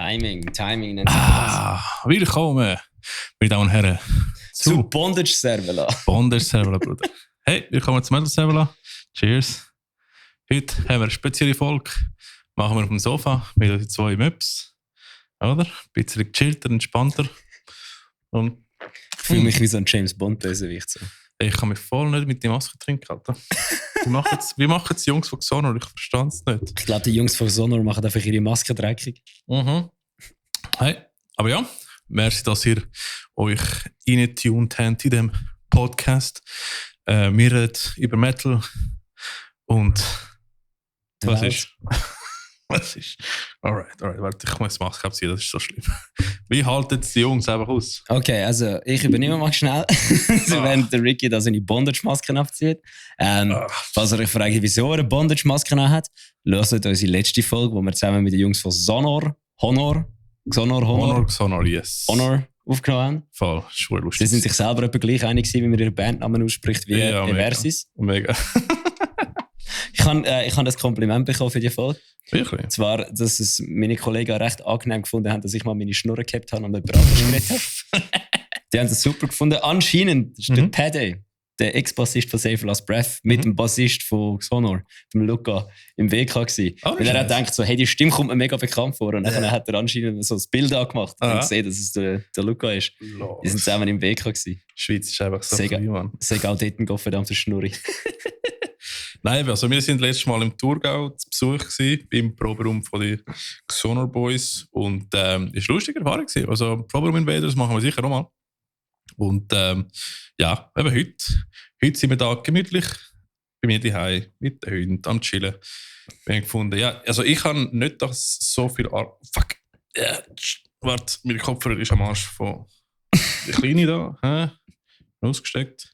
Timing nennt sich das. Willkommen, meine Damen und Herren, zu Bondage Servola. Bondage Servola, Bruder. Hey, willkommen zu Metal Servola. Cheers. Heute haben wir eine spezielle Folge. Machen wir auf dem Sofa mit unseren zwei Möps. Oder? Ein bisschen gechillter, entspannter. Und ich fühle mich wie so ein James Bond-Bösewicht. So. Ich kann mich voll nicht mit der Maske trinken, Alter. Wie machen die Jungs von Xonor? Ich verstehe es nicht. Ich glaube, die Jungs von Xonor machen einfach ihre Maske dreckig. Mhm. Hey, aber ja, merci, dass ihr euch reingetuned habt in diesem Podcast. Wir reden über Metal und was ist? Was ist? Alright, warte, ich muss die Maske abziehen, das ist so schlimm. Wie halten die Jungs einfach aus? Okay, also ich übernehme mal schnell, während der Ricky da seine Bondage-Masken abzieht. Falls ihr euch fragt, wieso er eine Bondage-Maske hat, hört unsere letzte Folge, wo wir zusammen mit den Jungs von Honor, yes. Honor aufgenommen haben. Voll, schwer lustig. Sie sind sich selber etwa gleich einig, wie man ihren Bandnamen ausspricht, wie Eversis. Mega. Ich habe das Kompliment bekommen für die Folge. Wirklich? Und zwar, dass es meine Kollegen recht angenehm gefunden haben, dass ich mal meine Schnurren gehabt habe und jemand anderes geredet habe. Die haben das super gefunden. Anscheinend ist der Paddy, der Ex-Bassist von Save Last Breath, mit dem Bassist von Xonor, dem Luca, im WK gewesen. Weil er hat gedacht, so, hey, die Stimme kommt mir mega bekannt vor. Und dann hat er anscheinend so ein Bild angemacht und gesehen, dass es der Luca ist. Los. Die sind zusammen im WK gewesen. Die Schweiz ist einfach so klein, Mann. Sag auch dort einen verdammten Schnurri. Nein, also wir sind letztes Mal im Thurgau zu Besuch gewesen, im Proberaum von den Xonor Boys und es war eine lustige Erfahrung gewesen. Also Proberaum Invaders machen wir sicher nochmal. Und ja, eben heute sind wir da gemütlich bei mir daheim mit den Hunden am Chillen. Wir haben gefunden, ja, also ich habe nicht das so viel warte, mein Kopfhörer ist am Arsch von der Kleine da, ausgesteckt.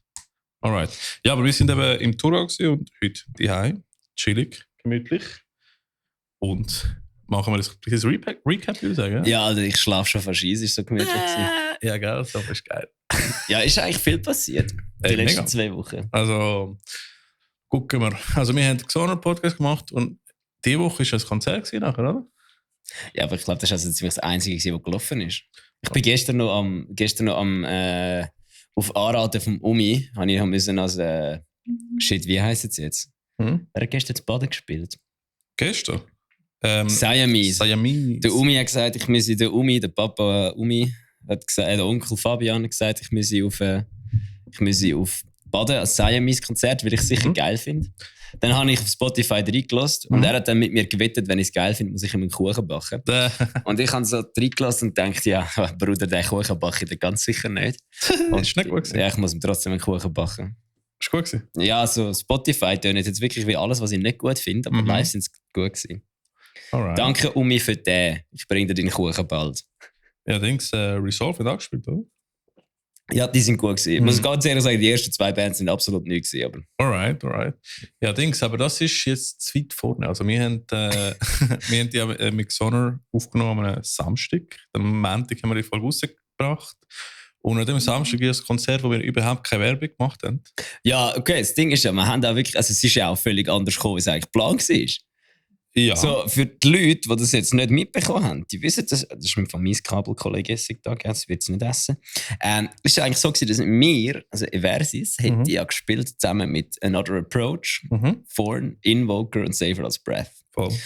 Alright. Ja, aber wir sind eben im Thurgau und heute daheim, chillig, gemütlich. Und machen wir das kleines Recap, würde ich sagen. Ja, also ich schlafe schon fast ein, ist so gemütlich. Ja, geil, das ist geil. Ja, ist eigentlich viel passiert die letzten 2 Wochen. Also, gucken wir. Also, wir haben den Xonor-Podcast gemacht und diese Woche war ein Konzert nachher, oder? Ja, aber ich glaube, das war also ziemlich das Einzige, was gelaufen ist. Ich bin gestern noch am auf Anraten vom Umi, habe ich müssen shit, wie heisst es jetzt? Wer hat gestern zu Baden gespielt? Gestern? Siamese. Der Umi hat gesagt, der Papa Umi hat gesagt, der Onkel Fabian hat gesagt, ich müsse auf Baden als Siamese-Konzert, weil ich es sicher geil finde. Dann habe ich auf Spotify reingelassen und er hat dann mit mir gewettet, wenn ich es geil finde, muss ich ihm einen Kuchen backen. Und ich habe so reingelassen und dachte, ja, Bruder, den Kuchen backe ich ganz sicher nicht. Und ist nicht gut gewesen. Ja, ich muss ihm trotzdem einen Kuchen backen. Ist gut gewesen? Ja, also Spotify tönt jetzt wirklich wie alles, was ich nicht gut finde, aber live sind es gut gewesen. Alright. Danke, Umi, für den. Ich bringe dir deinen Kuchen bald. Ja, Resolve hat auch gespielt, oder? Ja, die sind gut gewesen. Ich muss ganz ehrlich sagen, die ersten 2 Bands sind absolut neu gewesen, aber... Alright. Ja, aber das ist jetzt zu weit vorne. Also wir haben die mit Xonor aufgenommen am Samstag. Am Montag haben wir die Folge rausgebracht. Und an dem Samstag ist ein Konzert, wo wir überhaupt keine Werbung gemacht haben. Ja, okay, das Ding ist ja, wir haben auch wirklich... Also es ist ja auch völlig anders gekommen, wie es eigentlich geplant war. Ja. So, für die Leute, die das jetzt nicht mitbekommen haben, die wissen, das ist mein Familienkabelkollege da, das wird es nicht essen. Es war eigentlich so, dass wir, also Eversis, hätte ja gespielt zusammen mit Another Approach, Thorn, Invoker und Save Last Breath. Voll.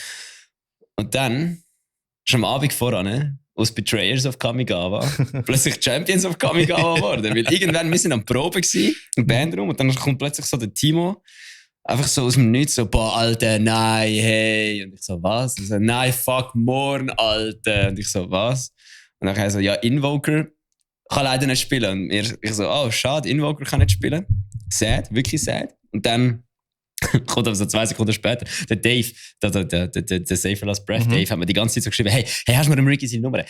Und dann, schon am Abend voran, aus Betrayers of Kamigawa, plötzlich Champions of Kamigawa geworden. Weil irgendwann, wir sind am Probe gewesen, im Bandraum, und dann kommt plötzlich so der Timo, einfach so aus dem Nichts, so, boah, Alter, nein, hey. Und ich so, was? Und so, nein, fuck, morgen, Alter. Und ich so, was? Und dann so, ja, Invoker kann leider nicht spielen. Und ich so, oh, schade, Invoker kann nicht spielen. Sad, wirklich sad. Und dann kommt aber so 2 Sekunden später, der Dave, der Save Last Breath, Dave, hat mir die ganze Zeit so geschrieben, hey, hast du mir dem Ricky seine Nummer?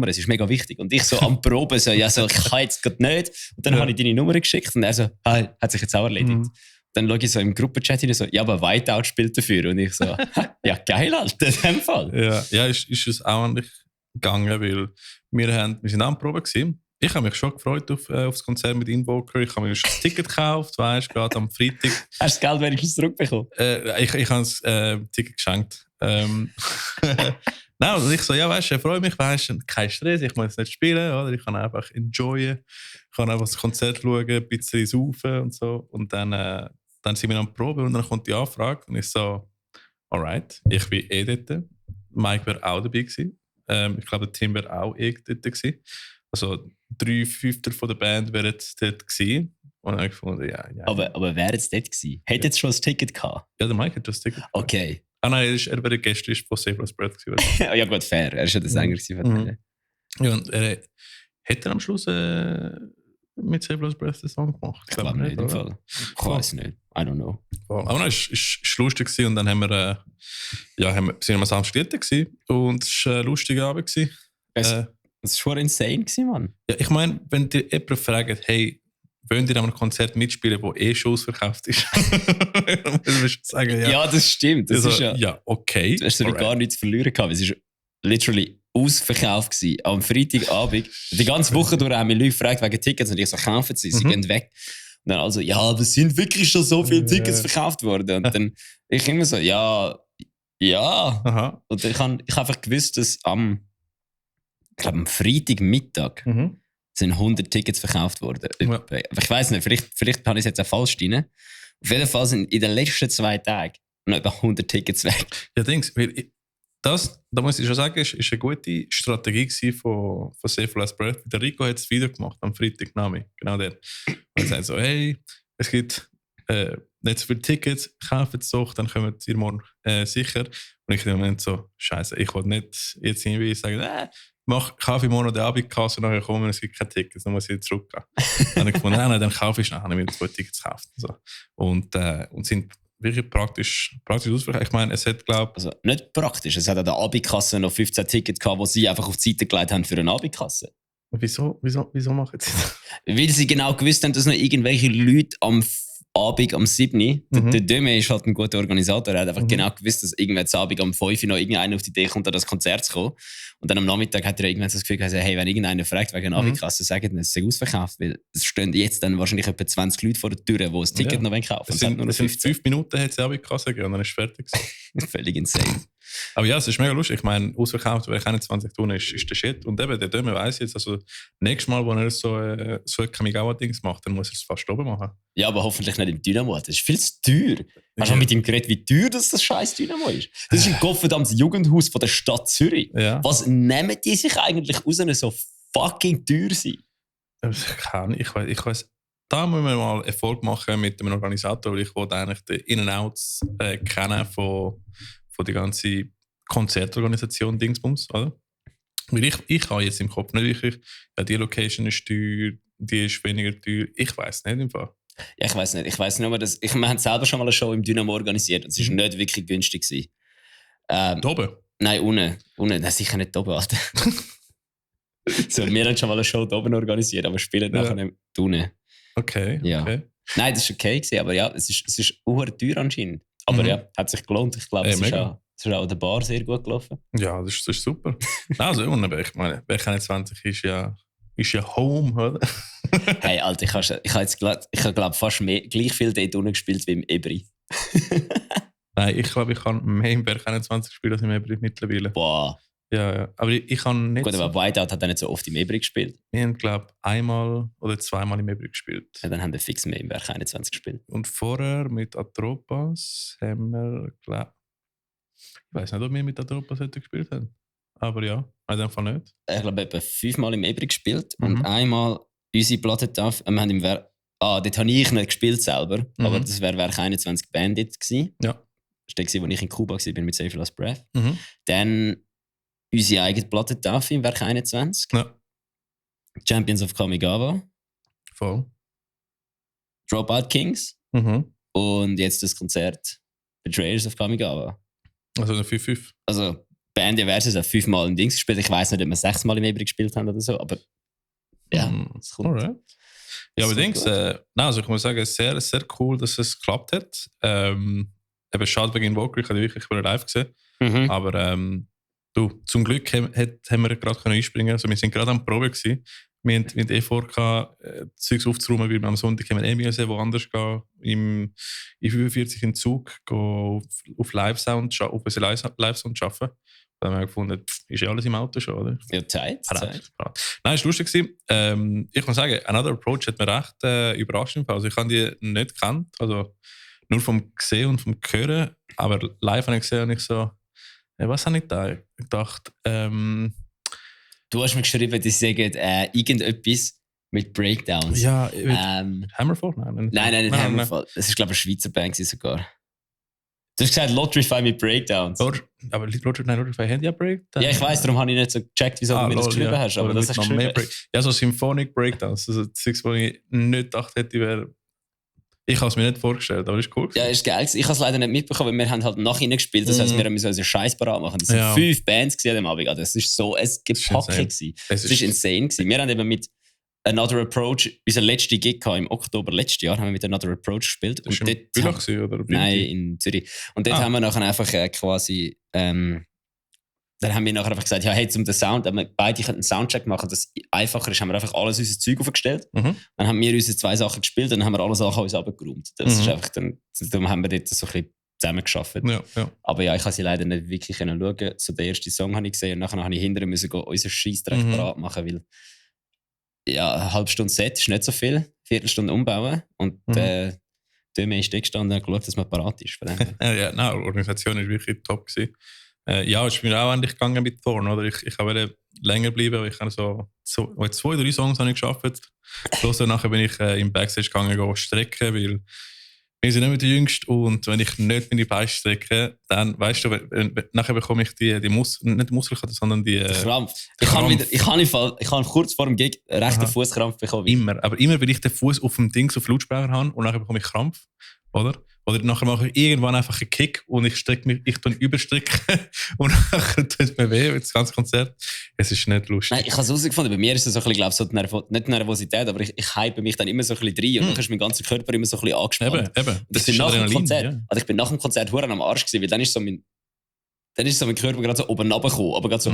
Es ist mega wichtig. Und ich so am Proben so, ja, so, ich kann jetzt gerade nicht. Und dann habe ich deine Nummer geschickt und er so, hat sich jetzt auch erledigt. Dann schaue ich so im Gruppenchat hin, so, ja, aber Whiteout spielt dafür. Und ich so, ja, geil, Alter, in dem Fall. Ja, ist es auch nicht gegangen, weil wir sind auch am Probe gewesen. Ich habe mich schon gefreut auf das Konzert mit Invoker. Ich habe mir schon ein Ticket gekauft, weißt du, gerade am Freitag. Hast du das Geld wenigstens zurückbekommen? Ich habe das Ticket geschenkt. Nein, und ich so, ja, weißt du, ich freue mich, weißt du, kein Stress, ich muss nicht spielen, oder? Ich kann einfach enjoyen, ich kann einfach das Konzert schauen, ein bisschen saufen und so. Und dann sind wir am Probe und dann kommt die Anfrage und ich so, alright, ich bin dort. Mike wäre auch dabei gewesen. Ich glaube, der Tim wäre auch dort gewesen. Also 3/5 von der Band wären jetzt dort gewesen. Und dann habe ich gefunden, ja. Aber wer jetzt dort gewesen? Hätte jetzt schon das Ticket gehabt? Ja, der Mike hat das Ticket. Okay. Ah nein, er wäre Gäste von Safeless Breath gewesen. Ja gut, fair. Er ist ja der Sänger von Ja, und hat er am Schluss mit Safeless Breath den Song gemacht? Ich glaube nicht, im Fall. Ich weiß nicht. I don't know. Aber nein, es war lustig gewesen. Und dann haben wir, sind wir am Samstag gewesen. Und es war ein lustiger Abend gewesen. Das war schon insane gewesen, Mann. Ja, ich meine, wenn dir jemand fragt, hey, wollt ihr an einem Konzert mitspielen, das schon ausverkauft ist? Dann muss man schon sagen, ja. Ja, das stimmt. Das ist ja, okay. Du hast gar nichts zu verlieren gehabt. Es war literally ausverkauft gewesen. Am Freitagabend. Die ganze Woche durch haben mich Leute gefragt wegen Tickets und ich so, kaufen sie gehen weg. Und dann also, ja, aber es sind wirklich schon so viele Tickets verkauft worden. Und dann ich immer so, ja. Aha. Und ich habe einfach gewusst, dass am Freitagmittag sind 100 Tickets verkauft worden. Ja. Aber ich weiß nicht, vielleicht habe ich es jetzt auch falsch drin. Auf jeden Fall sind in den letzten 2 Tagen noch etwa 100 Tickets weg. Ja, da muss ich schon sagen, ist eine gute Strategie gewesen von Safeless Breath. Der Rico hat das Video gemacht am Freitagnachmittag, genau der. Und er sagt so, hey, es gibt nicht so viele Tickets, kauft es doch, dann kommen ihr morgen sicher. Und ich im Moment so, scheiße, ich will nicht jetzt irgendwie sagen, kaufe ich morgen noch den Abendkasse und nachher kommen, es gibt keine Tickets, dann muss ich wieder zurückgehen. Dann habe ich gefunden, nein, dann kaufe ich nachher wieder 2 Tickets gekauft. So. Und sind wirklich praktisch ausverkauft. Ich meine, es hat, glaube ich... Also nicht praktisch, es hat an der Abendkasse noch 15 Tickets gehabt, die sie einfach auf die Seite gelegt haben für eine Abendkasse. Wieso machen sie das? Weil sie genau gewusst haben, dass noch irgendwelche Leute am Abend am 7. Der Döme ist halt ein guter Organisator. Er hat einfach genau gewusst, dass irgendwann am Abend um 5 noch irgendeiner auf die Idee kommt, an das Konzert zu kommen. Und dann am Nachmittag hat er irgendwann so das Gefühl gehabt, hey, wenn irgendeiner fragt wegen einer Abendkasse, sagt er, es sei ausverkauft. Weil es stehen jetzt dann wahrscheinlich etwa 20 Leute vor der Tür, die das Ticket noch kaufen wollen. Es sind 5 Minuten hat es Abendkasse gegeben und dann ist es fertig. Völlig insane. Aber ja, es ist mega lustig. Ich meine, ausverkauft, weil ich 21 tun ist der Shit. Und eben, der Döme weiss jetzt, also nächstes Mal, wenn er so ein Kamigawa-Dings macht, dann muss er es fast oben machen. Ja, aber hoffentlich nicht im Dynamo. Das ist viel zu teuer. Hast du mit ihm geredet, wie teuer das scheiß Dynamo ist? Das ist ein gottverdammtes Jugendhaus von der Stadt Zürich. Ja. Was nehmen die sich eigentlich aus, so fucking teuer sein? Ich weiss, da müssen wir mal Erfolg machen mit dem Organisator, weil ich wollte eigentlich den In-and-Outs kennen von der ganzen Konzertorganisation Dingsbums, oder? Weil ich habe jetzt im Kopf nicht wirklich, ja, die Location ist teuer, die ist weniger teuer. Ich weiss nicht im Fall. Ja, ich weiss nicht. Ich weiss nur, dass wir haben selber schon mal eine Show im Dynamo organisiert und es war nicht wirklich günstig gewesen. Oben? Nein, unten. Nein, sicher nicht oben, Alter. So, wir haben schon mal eine Show oben organisiert, aber spielen nachher nicht unten. Okay, ja. Okay. Nein, das war okay gewesen, aber ja, es ist teuer anscheinend. Aber ja, hat sich gelohnt. Ich glaube, es ist auch an der Bar sehr gut gelaufen. Ja, das ist super. Also, ich meine, W21 ist ja Home, oder? Hey, Alter, ich habe glaube fast gleich viel dort unten gespielt wie im Ebri. Nein, ich glaube, ich kann mehr im Berg 21 spielen als im Ebri mittlerweile. Boah. Ja. Aber ich kann nicht. Gut, aber Whiteout hat er nicht so oft im Ebri gespielt. Wir haben, glaube ich, einmal oder zweimal im Ebri gespielt. Ja, dann haben wir fix mehr im Berg 21 gespielt. Und vorher mit Atropas haben wir, glaube ich weiß nicht, ob wir mit Atropas heute gespielt haben. Aber ja, in dem Fall nicht. Ich glaube, etwa 5-mal im Ebri gespielt und einmal unsere Platte darf. Wir haben im Werk. Dort habe ich nicht gespielt selber, aber das wäre Werk 21 Bandit gewesen. Ja. Das war, als ich in Kuba war mit Safeless Breath. Mhm. Dann unsere eigene Platte darf im Werk 21. Ja. Champions of Kamigawa. Voll. Dropout Kings. Mhm. Und jetzt das Konzert Betrayers of Kamigawa. Also eine 5-5. Also Band Versus hat 5-mal im Dings gespielt. Ich weiss nicht, ob wir 6-mal im Ebri gespielt haben oder so, aber ja, es kommt. Alright. Ja, aber Dings, also ich muss sagen, sehr, sehr cool, dass es geklappt hat. Eben schade wegen Invoker, ich habe wirklich live gesehen. Mhm. Aber zum Glück haben wir gerade einspringen. Also wir sind gerade am Probe gewesen. Wir haben vor, Zeugs aufzuräumen, weil wir am Sonntag haben wir müssen woanders gehen, in 45 in Zug, gehen auf Live-Sound, auf unsere Live-Sound arbeiten. Dann haben wir gefunden, ist ja alles im Auto schon, oder? Ja, Zeit. Nein, es war lustig. Ich muss sagen, Another Approach hat mir recht überrascht. Also ich habe die nicht gekannt, also nur vom Gesehen und vom Hören, aber live habe ich gesehen und ich so, was habe ich da gedacht? Du hast mir geschrieben, dass sie sagen, irgendetwas mit Breakdowns. Ja, Hammerfall? Nein, nicht Hammerfall. Es ist, glaube ich, eine Schweizer Band sogar. Du hast gesagt, Lotrify mit Breakdowns. Aber Lotrify haben ja Breakdowns. Ja, ich weiss, darum habe ich nicht so gecheckt, wieso du mir das geschrieben hast. Aber das hast du geschrieben. Ja, so Symphonic Breakdowns. Also das, was ich nicht gedacht hätte, wäre... Ich habe es mir nicht vorgestellt, aber ist cool. Ja, ist geil. Ich habe es leider nicht mitbekommen, weil wir haben halt nach ihnen gespielt. Das heisst, wir müssen unseren Scheiß parat machen. Das sind 5 Bands an dem Abend. Das ist so ein Gepacke. Das ist insane. Wir haben eben mit Another Approach, unser letzter Gig im Oktober letztes Jahr, haben wir mit Another Approach gespielt. Das war in Bülach oder? Nein, in Zürich. Und dort haben wir nachher einfach quasi... dann haben wir nachher einfach gesagt, ja, hey, zum den Sound, wir beide einen Soundcheck machen, das einfacher ist, haben wir einfach alles unser Zeug aufgestellt. Dann haben wir unsere 2 Sachen gespielt und dann haben wir alle Sachen uns runtergeräumt. Das ist einfach darum haben wir dort so ein bisschen zusammengearbeitet. Ja. Aber ja, ich habe sie leider nicht wirklich schauen können. So den ersten Song habe ich gesehen und nachher habe ich hinterher müssen unseren Scheissdreck parat machen, weil ja, eine halbe Stunde Set ist nicht so viel, 1 Viertelstunde umbauen und der ist da gestanden und geschaut, dass man parat ist. Ja, die Organisation war wirklich top gewesen. Ja, es ist mir auch endlich gegangen mit Thorn, oder? Ich wollte länger bleiben, aber ich habe so 2, 3 Songs habe ich geschafft. Plus nachher bin ich im Backstage gegangen, strecken, weil wir sind nicht mehr die Jüngste und wenn ich nicht meine Beine strecke, dann, weißt du, nachher bekomme ich die nicht Muskelkater, sondern die Krampf. Ich habe kurz vor dem Gig rechten Fußkrampf bekommen. Immer, aber immer, wenn ich den Fuß auf dem Ding auf Lautsprecher habe und nachher bekomme ich Krampf, oder? Oder nachher mache ich irgendwann einfach einen Kick und ich tue überstrecken und nachher tut es mir weh, das ganze Konzert. Es ist nicht lustig. Nein, ich habe es herausgefunden. Bei mir ist es so ein bisschen, glaube ich, so nicht Nervosität, aber ich hype mich dann immer so ein bisschen rein und dann ist mein ganzer Körper immer so ein bisschen angespannt. Eben. Das ist nach dem Konzert. Ja. Also ich bin nach dem Konzert verdammt am Arsch gewesen, weil dann ist so mein Körper gerade so oben runtergekommen. Aber gerade so,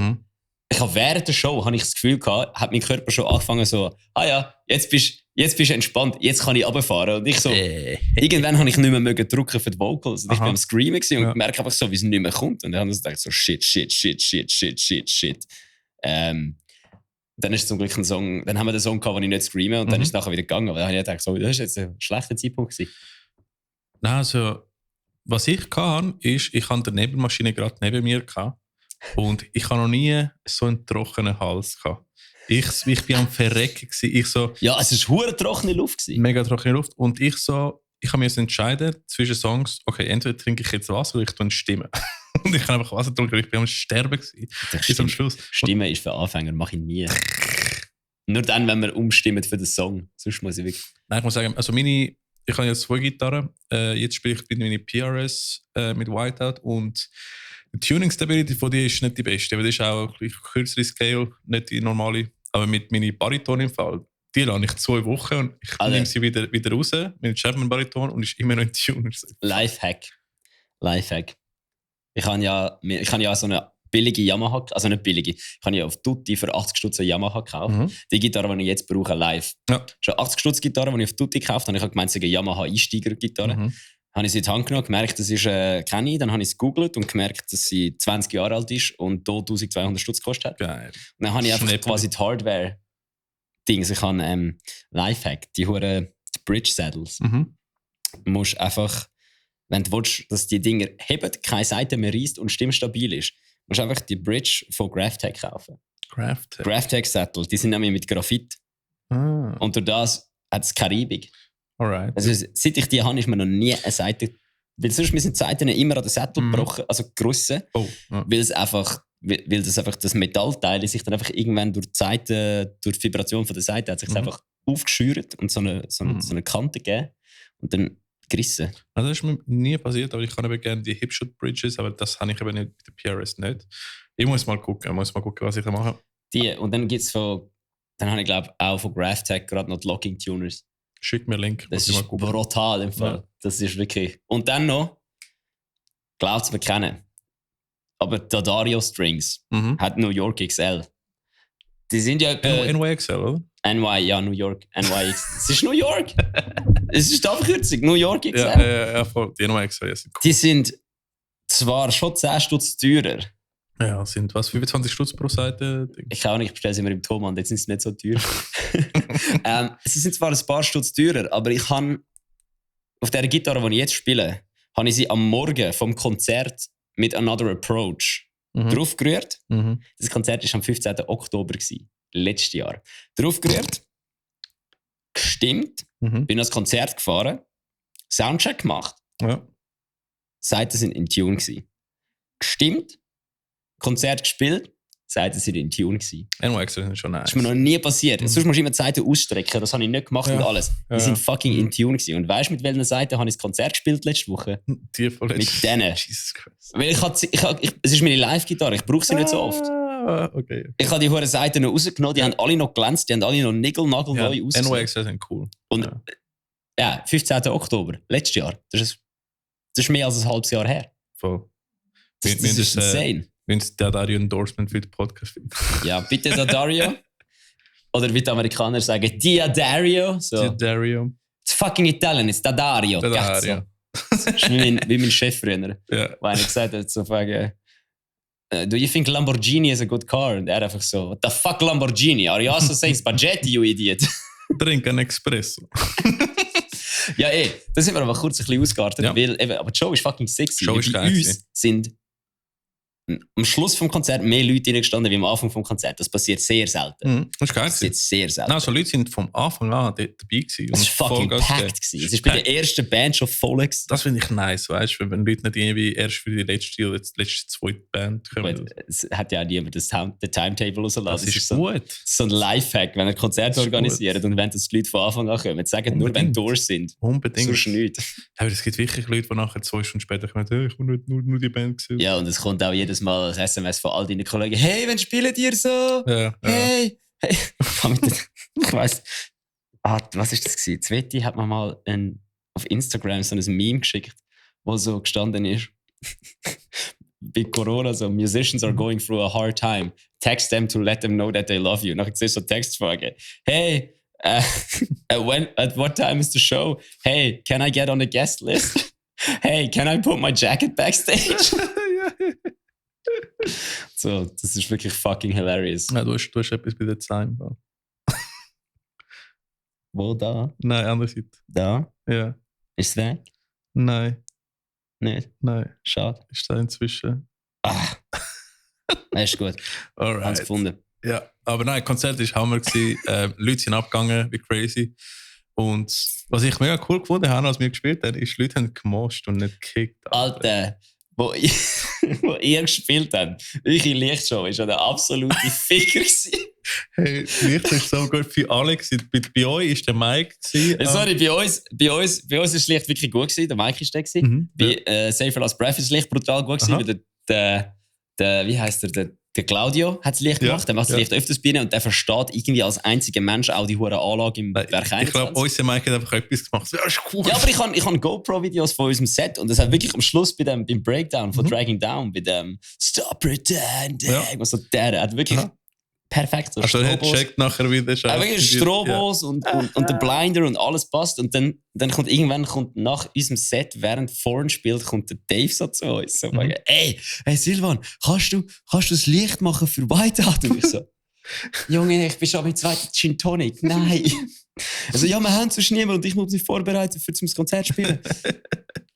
ich habe während der Show habe ich das Gefühl gehabt, hat mein Körper schon angefangen so, ja, jetzt bist du entspannt, jetzt kann ich runterfahren. Und ich so, irgendwann habe ich nicht mehr drücken für die Vocals. Und ich bin am Screamen und merke einfach so, wie es nicht mehr kommt. Und dann habe ich gedacht so, shit. Dann ist zum Glück ein Song, dann haben wir den Song gehabt, wo ich nicht screame und dann ist es nachher wieder gegangen. Aber dann habe ich gedacht, so, das ist jetzt ein schlechter Zeitpunkt gewesen. Nein, also, was ich kann, ist, ich hatte die Nebelmaschine gerade neben mir gehabt. Und ich habe noch nie so einen trockenen Hals gehabt. Ich bin am Verrecken gewesen. Ja, es war hure trockene Luft gewesen. Mega trockene Luft. Und ich habe mir entscheiden zwischen Songs, okay, entweder trinke ich jetzt Wasser oder ich tue eine Stimme. Und ich habe einfach Wasser getrunken, ich bin am Sterben gewesen. Bis am Schluss. Stimme ist für Anfänger, mache ich nie. Nur dann, wenn wir umstimmen für den Song. Sonst muss ich wirklich... Nein, ich muss sagen, also ich habe jetzt 2 Gitarren. Jetzt spiele ich meine PRS mit Whiteout und die Tuning Stability von dir ist nicht die beste, aber das ist auch eine kürzere Scale, nicht die normale. Aber mit meinen Bariton im Fall, die lasse ich 2 Wochen und ich nehme sie wieder raus mit dem Chapman Bariton und ist immer noch in Tuner. Lifehack. Ich habe ja so eine billige Yamaha, also nicht billige, ich habe ja auf Tutti für 80 Stutz eine Yamaha gekauft. Die Gitarre, die ich jetzt brauche, live. Ja. Schon 80 Stutz Gitarre, die ich auf Tutti gekauft habe, ich habe gemeint, es ist eine Yamaha Einsteiger-Gitarre. Habe ich sie in die Hand genommen, gemerkt, das ist kenne ich. Dann habe ich es gegoogelt und gemerkt, dass sie 20 Jahre alt ist und hier 1200 Stutz gekostet hat. Geil. Und dann habe ich einfach quasi die Hardware-Dings. Ich habe Lifehack, die Bridge-Saddles. Du musst einfach, wenn du willst, dass die Dinger heben, keine Seite mehr reißt und stimmstabil ist, musst du einfach die Bridge von Graphtec kaufen. Graphtec-Sattel, die sind nämlich mit Graphit. Und durch das hat es keine Reibung. Alright. Also seit ich die habe, ist mir noch nie eine Seite... Weil sonst sind die Seiten immer an den Sättel gebrochen, also gerissen. Weil das einfach das Metallteil sich dann einfach irgendwann durch die Vibration von der Seite hat sich einfach aufgeschürt und so eine Kante gegeben und dann gerissen. Also das ist mir nie passiert, aber ich kann eben gerne die Hipshot Bridges, aber das habe ich eben nicht mit der PRS nicht. Ich muss mal gucken, was ich da mache. Und dann gibt es dann habe ich glaube auch von Graphtec gerade noch die Locking Tuners. Schick mir einen Link. Das ist brutal im Fall. Ja. Das ist wirklich... Und dann noch, glaubt es mir kennen, aber der Dario Strings hat New York XL. Die sind ja... NYXL, oder? New York. NYX. Es ist New York! Es ist die Abkürzung, New York XL. Ja, voll. Die NYXL sind cool. Die sind zwar schon 10 Stutz teurer, Ja, sind was? 25 Stutz pro Seite? Ich auch nicht, ich bestelle sie immer im Thomann, jetzt sind sie nicht so teuer. Sie sind zwar ein paar Stutz teurer, aber ich habe auf der Gitarre, die ich jetzt spiele, habe ich sie am Morgen vom Konzert mit Another Approach draufgerührt. Das Konzert war am 15. Oktober, letztes Jahr. Draufgerührt, gestimmt, bin ans Konzert gefahren, Soundcheck gemacht, Seiten sind in Tune gewesen. Gestimmt, Konzert gespielt, Seiten sind in Tune gewesen. NOX sind schon nice. Das ist mir noch nie passiert. Sonst musst du immer die Seiten ausstrecken, das habe ich nicht gemacht und alles. Die sind fucking in Tune gewesen. Und weißt du, mit welcher Seite habe ich das Konzert gespielt letzte Woche? Die von Mit denen. Jesus Christ. Weil es ist meine Live-Gitarre, ich brauche sie nicht so oft. Okay. Ich habe die hohen Seiten noch rausgenommen, die haben alle noch glänzt, die haben alle noch neu ausgesehen. NOX sind cool. Und 15. Oktober, letztes Jahr. Das ist mehr als ein halbes Jahr her. Voll. Das ist insane. Wenn es der Dario Endorsement für den Podcast findet. Ja, bitte der Dario. Oder wie die Amerikaner sagen, Dia Dario. So. Dia Dario. It's fucking Italian, it's da Dario. Der Dario. So. Das ist wie mein Chef früher. Ja. Weil er gesagt hat, so fragen, do you think Lamborghini is a good car? Und er einfach so, what the fuck Lamborghini? Are you also saying Spaghetti, you idiot? Trink einen Espresso. Ja, da sind wir aber kurz ein bisschen ausgeartet, Ja. weil eben, aber die Show ist fucking sexy. Show ist Bei geil uns sind am Schluss vom Konzert mehr Leute reingestanden wie am Anfang vom Konzert. Das passiert sehr selten. Das ist geil. Das passiert sehr selten. Nein, also Leute sind vom Anfang an dabei gewesen. Es war fucking packed gewesen. Es ist bei der ersten Band schon voll gewesen. Das finde ich nice, weißt du, wenn Leute nicht irgendwie erst für die letzte oder die letzte zweite Band kommen. Gut, es hat ja auch niemand das Timetable rausgelassen. Das ist gut. So ein Lifehack, wenn ihr Konzerte organisiert und wenn das die Leute von Anfang an kommen. Sagt nur, wenn Doors sind. Unbedingt. Sonst nichts. Aber es gibt wirklich Leute, die nachher 2 Stunden später kommen, hey, ich habe nur die Band gesehen. Ja, und es kommt auch jedes Mal ein SMS von all deinen Kollegen. Hey, wann spielt ihr so? Ja, hey. Ich weiss. Was ist das gewesen? Sveti hat mir mal auf Instagram so ein Meme geschickt, wo so gestanden ist. Bei Corona so, Musicians are going through a hard time. Text them to let them know that they love you. Nachher siehst du so Textfrage. Hey, at what time is the show? Hey, can I get on the guest list? Hey, can I put my jacket backstage? So, das ist wirklich fucking hilarious. Ja, du hast etwas bei der Zeit. Wo, da? Nein, andererseits. Da? Ja. Ist es weg? Nein. Nicht? Nein. Schade. Ist da inzwischen. Ist gut. Alright. Hab's gefunden. Ja, aber nein, Konzert war Hammer gewesen. Leute sind abgegangen wie crazy. Und was ich mega cool gefunden habe, als wir gespielt haben, ist, Leute haben gemoscht und nicht gekickt. Alter, wo ihr gespielt habt, eure Lichtshow war der absolute Ficker gewesen. Hey, Licht ist so gut für alle gewesen. Bei euch war der Mike gewesen. Sorry, bei uns ist das Licht wirklich gut gewesen. Der Mike ist der gewesen. Bei Safer Last Breath ist das Licht brutal gut gewesen. Der wie heisst der Claudio hat das Licht gemacht. Der macht das Licht öfters bei ihnen und der versteht irgendwie als einziger Mensch auch die hohe Anlage im Werk 21. Ich glaube, unser Mike hat einfach etwas gemacht. Das ist cool. Ja, aber ich habe GoPro-Videos von unserem Set und das hat wirklich am Schluss beim Breakdown von Dragging Down, bei dem Stop Pretending, also der hat wirklich perfekt so also er hat Strobos. checkt nachher wieder. Wirklich Strobos und der Blinder und alles passt und dann kommt irgendwann nach unserem Set, während vorn spielt, kommt der Dave so zu uns so sagen, hey Silvan, kannst du das Licht machen für Whiteout? Und ich so, Junge, ich bin schon mit zweiten Gin Tonic. Nein. Also ja, wir haben sonst niemand und ich muss mich vorbereiten für zum Konzert spielen.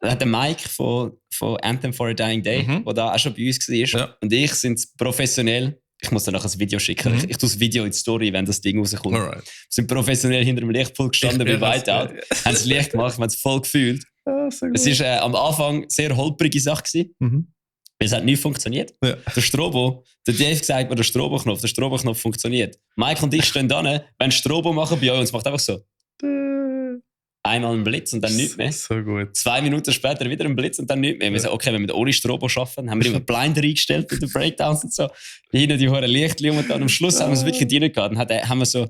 Dann hat der Mike von Anthem for a Dying Day, der da auch schon bei uns war, und ich sind professionell. Ich muss dann noch ein Video schicken. Ich tue das Video in die Story, wenn das Ding rauskommt. Wir sind professionell hinter dem Lichtpult gestanden bei Whiteout, haben das Licht gemacht, haben es voll gefühlt. Es war am Anfang eine sehr holprige Sache gewesen. Es hat nicht funktioniert. Ja. Der Dave sagt mir, der Strobo-Knopf funktioniert. Mike und ich stehen da, wenn Strobo machen bei euch und es macht einfach so. Einmal einen Blitz und dann nichts mehr. So gut. 2 Minuten später wieder ein Blitz und dann nichts mehr. Wir sagen, okay, wenn wir ohne Strobo arbeiten, haben wir immer Blinder eingestellt mit den Breakdowns und so. Hinten die hohen Lichtli und dann am Schluss haben wir es wirklich rein gehabt. Dann haben wir so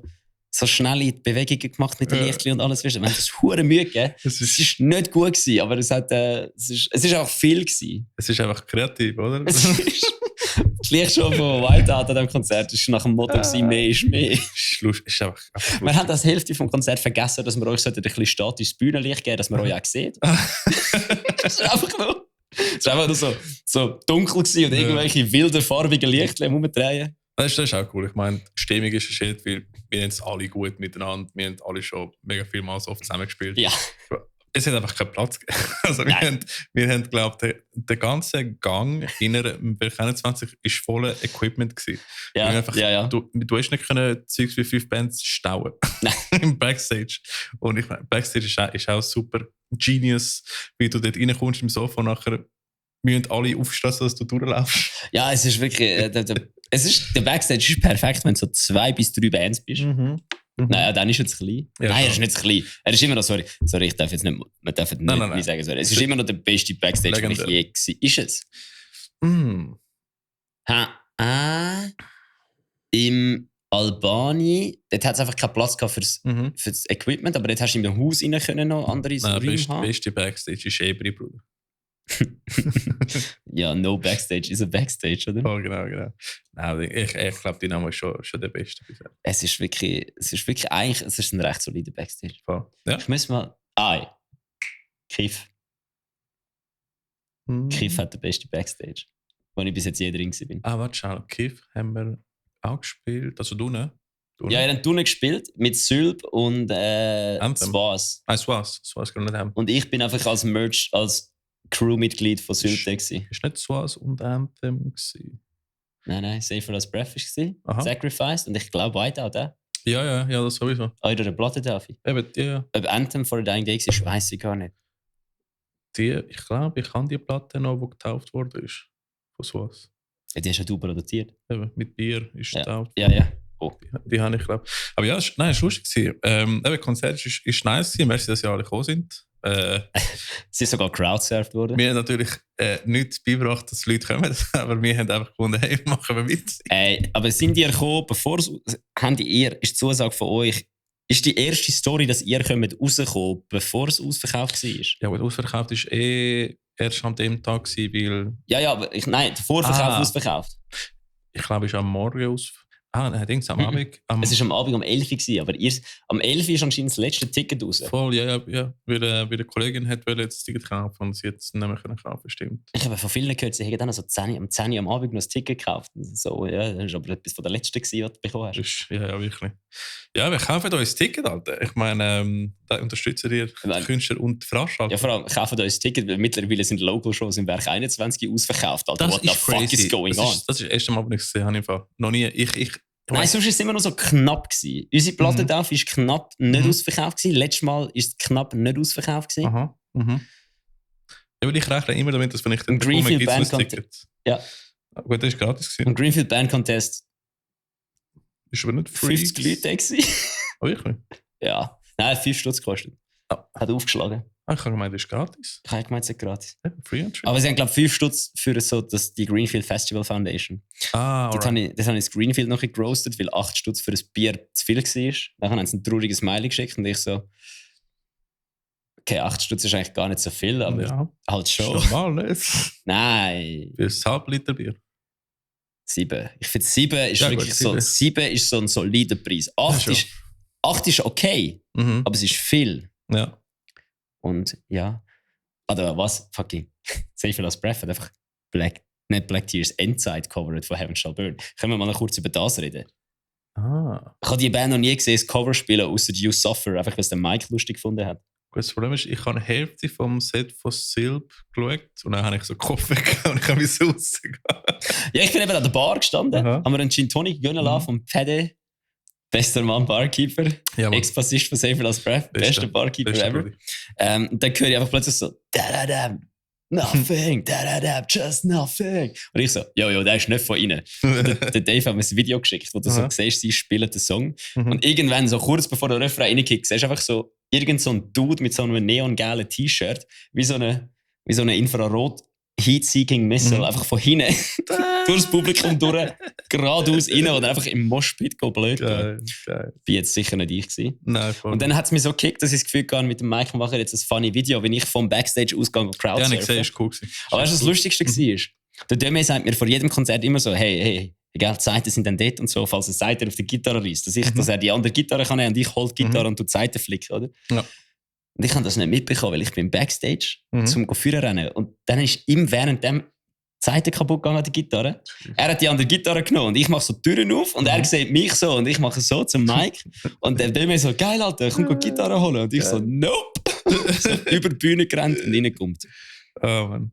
schnelle Bewegungen gemacht mit den Lichtli und alles. Wir haben das hure Mühe gegeben. Es ist nicht gut gewesen, aber es ist auch viel gewesen. Es ist einfach kreativ, oder? Die Lichtshow von Whiteout an diesem Konzert war nach dem Motto mehr ist mehr. Ist einfach wir haben das Hälfte vom Konzert vergessen, dass wir euch ein bisschen statisches Bühnenlicht geben, dass wir euch auch sehen. Das ist einfach nur. Es war einfach nur so dunkel gewesen und irgendwelche wilden, farbigen Lichter rumdrehen. Das ist auch cool. Ich meine, die Stimmung ist ein Shit, weil wir haben es alle gut miteinander. Wir haben alle schon mega viel Mal so oft zusammengespielt. Ja. Es hat einfach keinen Platz gegeben. Also wir haben glaube ich, der ganze Gang in einem Berg 21 war voller Equipment gewesen. Ja, Einfach, ja. Du hast nicht können Zeugs wie 5 Bands stauen im Backstage. Und ich meine, Backstage ist auch super genius, wie du dort reinkommst im Sofa nachher müssen alle aufstehen, dass du durchlaufst. Ja, es ist wirklich... der Backstage ist perfekt, wenn du so 2 bis 3 Bands bist. Naja, dann ist er zu klein. Ja, nein, er ist schon. nicht zu klein. Er ist immer noch, sorry, ich darf jetzt nicht, man darf nicht Nein. sagen, sorry. Es ist immer noch der beste Backstage, den ich je war. Ist es? Im Albani, dort hat es einfach keinen Platz gehabt für das Equipment, aber dort hast du in dem Haus rein können noch andere Räume haben. Beste Backstage ist Ebri, Bruder. Ja, no Backstage is a Backstage, oder? Oh, genau. Nein, ich glaube, die Name ist schon der beste bisher. Es ist wirklich eigentlich, es ist ein recht solider Backstage. Voll. Ja. Ich muss mal... Kiff. Kiff hat den besten Backstage, wo ich bis jetzt je drin war. Warte, schau. Kiff haben wir auch gespielt. Also du, ne? Ja, er hat Turnen gespielt mit Sylp und Anthem. Swas. Swas gar nicht haben. Und ich bin einfach als Crewmitglied von Sylp da gewesen. Ist nicht Swas und Anthem gewesen? Nein, Safer als Breath war Aha. Sacrificed und ich glaube Whiteout auch. Ja, das sowieso. Eure Platte darf ich. Eben, ja. Ob Anthem for a Dying Day war, weiss ich gar nicht. Ich glaube, ich habe die Platte noch, die getauft worden ist. Von Swas. Ja, die hast ja du produziert. Eben, mit Bier ist getauft. Ja. Oh. Die habe ich, glaube ich. Aber ja, es war lustig. Eben, Konzert ist nice gewesen. Merci, dass ihr alle gekommen sind. Sie ist sogar crowdsurft worden. Wir haben natürlich nichts beigebracht, dass Leute kommen, aber wir haben einfach gefunden, hey, machen wir mit. Aber sind ihr gekommen, bevor ist die Zusage von euch, ist die erste Story, dass ihr rauskommt, bevor es ausverkauft war? Ja, aber ausverkauft war erst an dem Tag gewesen, weil... Ja, aber der Vorverkauf ausverkauft. Ich glaube, es ist am Morgen ausverkauft. Am Abend. Es war am Abend um 11 Uhr, aber am 11 Uhr ist anscheinend das letzte Ticket raus. Voll, ja. Weil die Kollegin hat jetzt das Ticket kaufen und sie jetzt nicht mehr kaufen, stimmt. Ich habe von vielen gehört, sie hätten dann so am 10 Uhr am Abend noch ein Ticket gekauft. So, ja, das war aber etwas von der letzten, was du bekommen hast. Ja, wirklich. Ja, wir kaufen euch ein Ticket, Alter. Ich meine, da unterstützen ihr die Künstler und die Veranstalter. Ja, vor allem kaufen euch ein Ticket, weil mittlerweile sind Local-Shows im Werk 21 ausverkauft. Alter, das what the fuck is going on? Das ist das erste Mal, was ich gesehen habe. Einfach. Noch nie. Nein, sonst war es immer noch so knapp gewesen. Unsere Platte war knapp nicht ausverkauft gewesen. Letztes Mal war es knapp nicht ausverkauft gewesen. Aha. Ja, aber ich rechne immer damit, dass wenn ich den Greenfield Band Contest. Ja. Gut, das war gratis gewesen. Im Greenfield Band Contest ist aber nicht free. 50 Leute da gewesen. Oh, wirklich? Ja. Nein, 5 Stutz gekostet. Hat aufgeschlagen. Ich habe gemeint, das ist gratis. Ich habe gemeint, es ist gratis. Ja, free entry. Aber sie haben, glaube ich, 5 Stutz für die Greenfield Festival Foundation. Das habe ich das Greenfield noch gerostet, weil 8 Stutz für ein Bier zu viel war. Dann haben sie ein trauriges Smiley geschickt und ich so, okay, 8 Stutz ist eigentlich gar nicht so viel, aber halt schon. Normal nicht. Nein. Für ein halb Liter Bier. 7. Ich finde 7 ist wirklich gut, 7 ist so ein solider Preis. 8 ist okay, aber es ist viel. Ja. Und ja. Oder was? Fucking. Safer als Breath hat einfach nicht Black Tears Endzeit covered von Heaven Shall Burn. Können wir mal noch kurz über das reden? Ich habe die Band noch nie gesehen, das Cover spielen, außer You Suffer, einfach weil es der Mike lustig gefunden hat. Das Problem ist, ich habe eine Hälfte vom Set von Sylp geschaut und dann habe ich so den Kopf weggehauen und ich habe mich rausgehen. Ja, ich bin eben an der Bar gestanden, haben wir einen Gin Tonic gönnen lassen vom Pede. Bester Mann, Barkeeper. Ex-Bassist von Safer als Breath. Bester Barkeeper ever. Und dann höre ich einfach plötzlich so nothing, just nothing. Und ich so, jo, der ist nicht von ihnen. Der Dave hat mir ein Video geschickt, wo du so siehst, sie spielen den Song. Und irgendwann, so kurz bevor der Refrain reinkickt, siehst du einfach so irgend so ein Dude mit so einem neongelben T-Shirt, wie so eine Infrarot Heat-Seeking Missile, einfach von hinten durchs Publikum durch, geradeaus rein oder einfach im Moshpit blöd. Geil. Bin jetzt sicher nicht ich gewesen. Nein, voll. Und dann hat es mich so gekickt, dass ich das Gefühl hatte, mit dem Mike machen wir jetzt ein funny Video, wenn ich vom Backstage ausgehe und Crowdsurfen. Ja, ich sehe, ist cool gewesen. Aber weißt du, was das Lustigste war? Der Demi sagt mir vor jedem Konzert immer so, hey, egal, die Seiten sind dann dort und so, falls er Seiten auf der Gitarre reißt, dass er die andere Gitarre kann nehmen und ich hole die Gitarre und du die Seiten flicken, oder? Ja. Und ich habe das nicht mitbekommen, weil ich bin Backstage zum Führerrennen. Und dann ist ihm während dem die Seite kaputt gegangen an der Gitarre. Er hat die andere Gitarre genommen und ich mache so die Türen auf und er sieht mich so und ich mache so zum Mike. Und er will mir so, geil, Alter, komm die Gitarre holen. Und ich so, nope. So über die Bühne gerannt und reingekommen. Oh Mann.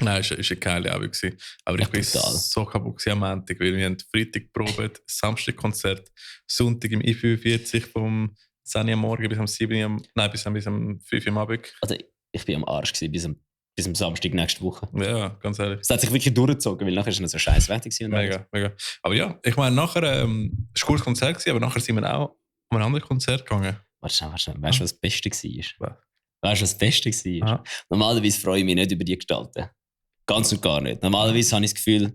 Nein, es war eine geile Abend. Aber ich bin total. so kaputt am Montag, weil wir haben Freitag probiert, Samstag Konzert, Sonntag im I45 vom 10 Uhr am Morgen bis am 7 Uhr, bis am 5 Uhr am Abend. Also ich bin am Arsch gewesen, bis am Samstag nächste Woche. Ja, ganz ehrlich. Es hat sich wirklich durchgezogen, weil nachher war es noch so scheiß Wetter. Mega. Aber ja, ich meine, nachher, es war ein cooles Konzert, aber nachher sind wir auch an ein anderes Konzert gegangen. Warte, weißt du, was das Beste war? Was? Weißt du, was das Beste war? Aha. Normalerweise freue ich mich nicht über die Gestalten. Ganz und gar nicht. Normalerweise habe ich das Gefühl,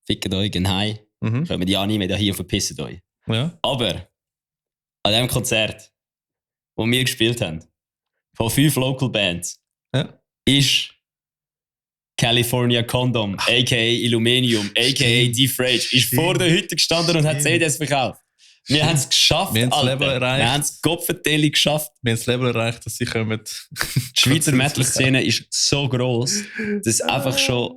fickt euch, gehen heim, kommt ja nicht mehr hier und verpisst euch. Ja. Aber an dem Konzert, wo wir gespielt haben, von 5 Local Bands, ist California Condom, a.k.a. Illuminium, a.k.a. Defrage, ist vor der Hütte gestanden und hat CDs verkauft. Wir haben es geschafft, wir haben das Level erreicht. Wir haben es Kopfverteilung geschafft. Wir haben das Level erreicht, dass sie kommen. Die Schweizer Metal-Szene ist so gross, dass einfach schon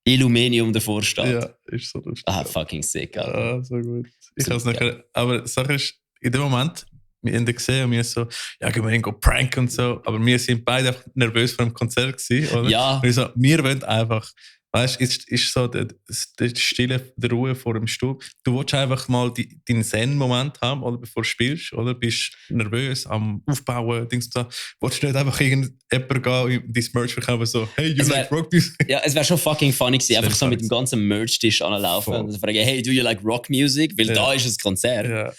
Illuminium davor steht. Ja, ist so lustig. Fucking sick, Alter. Ah, so gut. Ich habe es nachher. Aber die Sache ist, in dem Moment, wir haben gesehen und wir so, ja, gehen wir hin, go prank und so. Aber wir sind beide einfach nervös vor dem Konzert gewesen, oder? Ja. Und ich so, wir wollen einfach. Weißt du, ist so die Stille, die Ruhe vor dem Stuhl. Du willst einfach mal deinen Zen-Moment haben, oder bevor du spielst, oder? Bist nervös am Aufbauen, Dings und so. Willst du nicht einfach irgendjemand gehen und dein Merch verkaufen, so, hey, you like rock music? Ja, es wäre schon fucking funny gewesen, einfach so mit dem ganzen Merch-Tisch anlaufen und fragen, hey, do you like rock music? Weil da ist ein Konzert. Ja.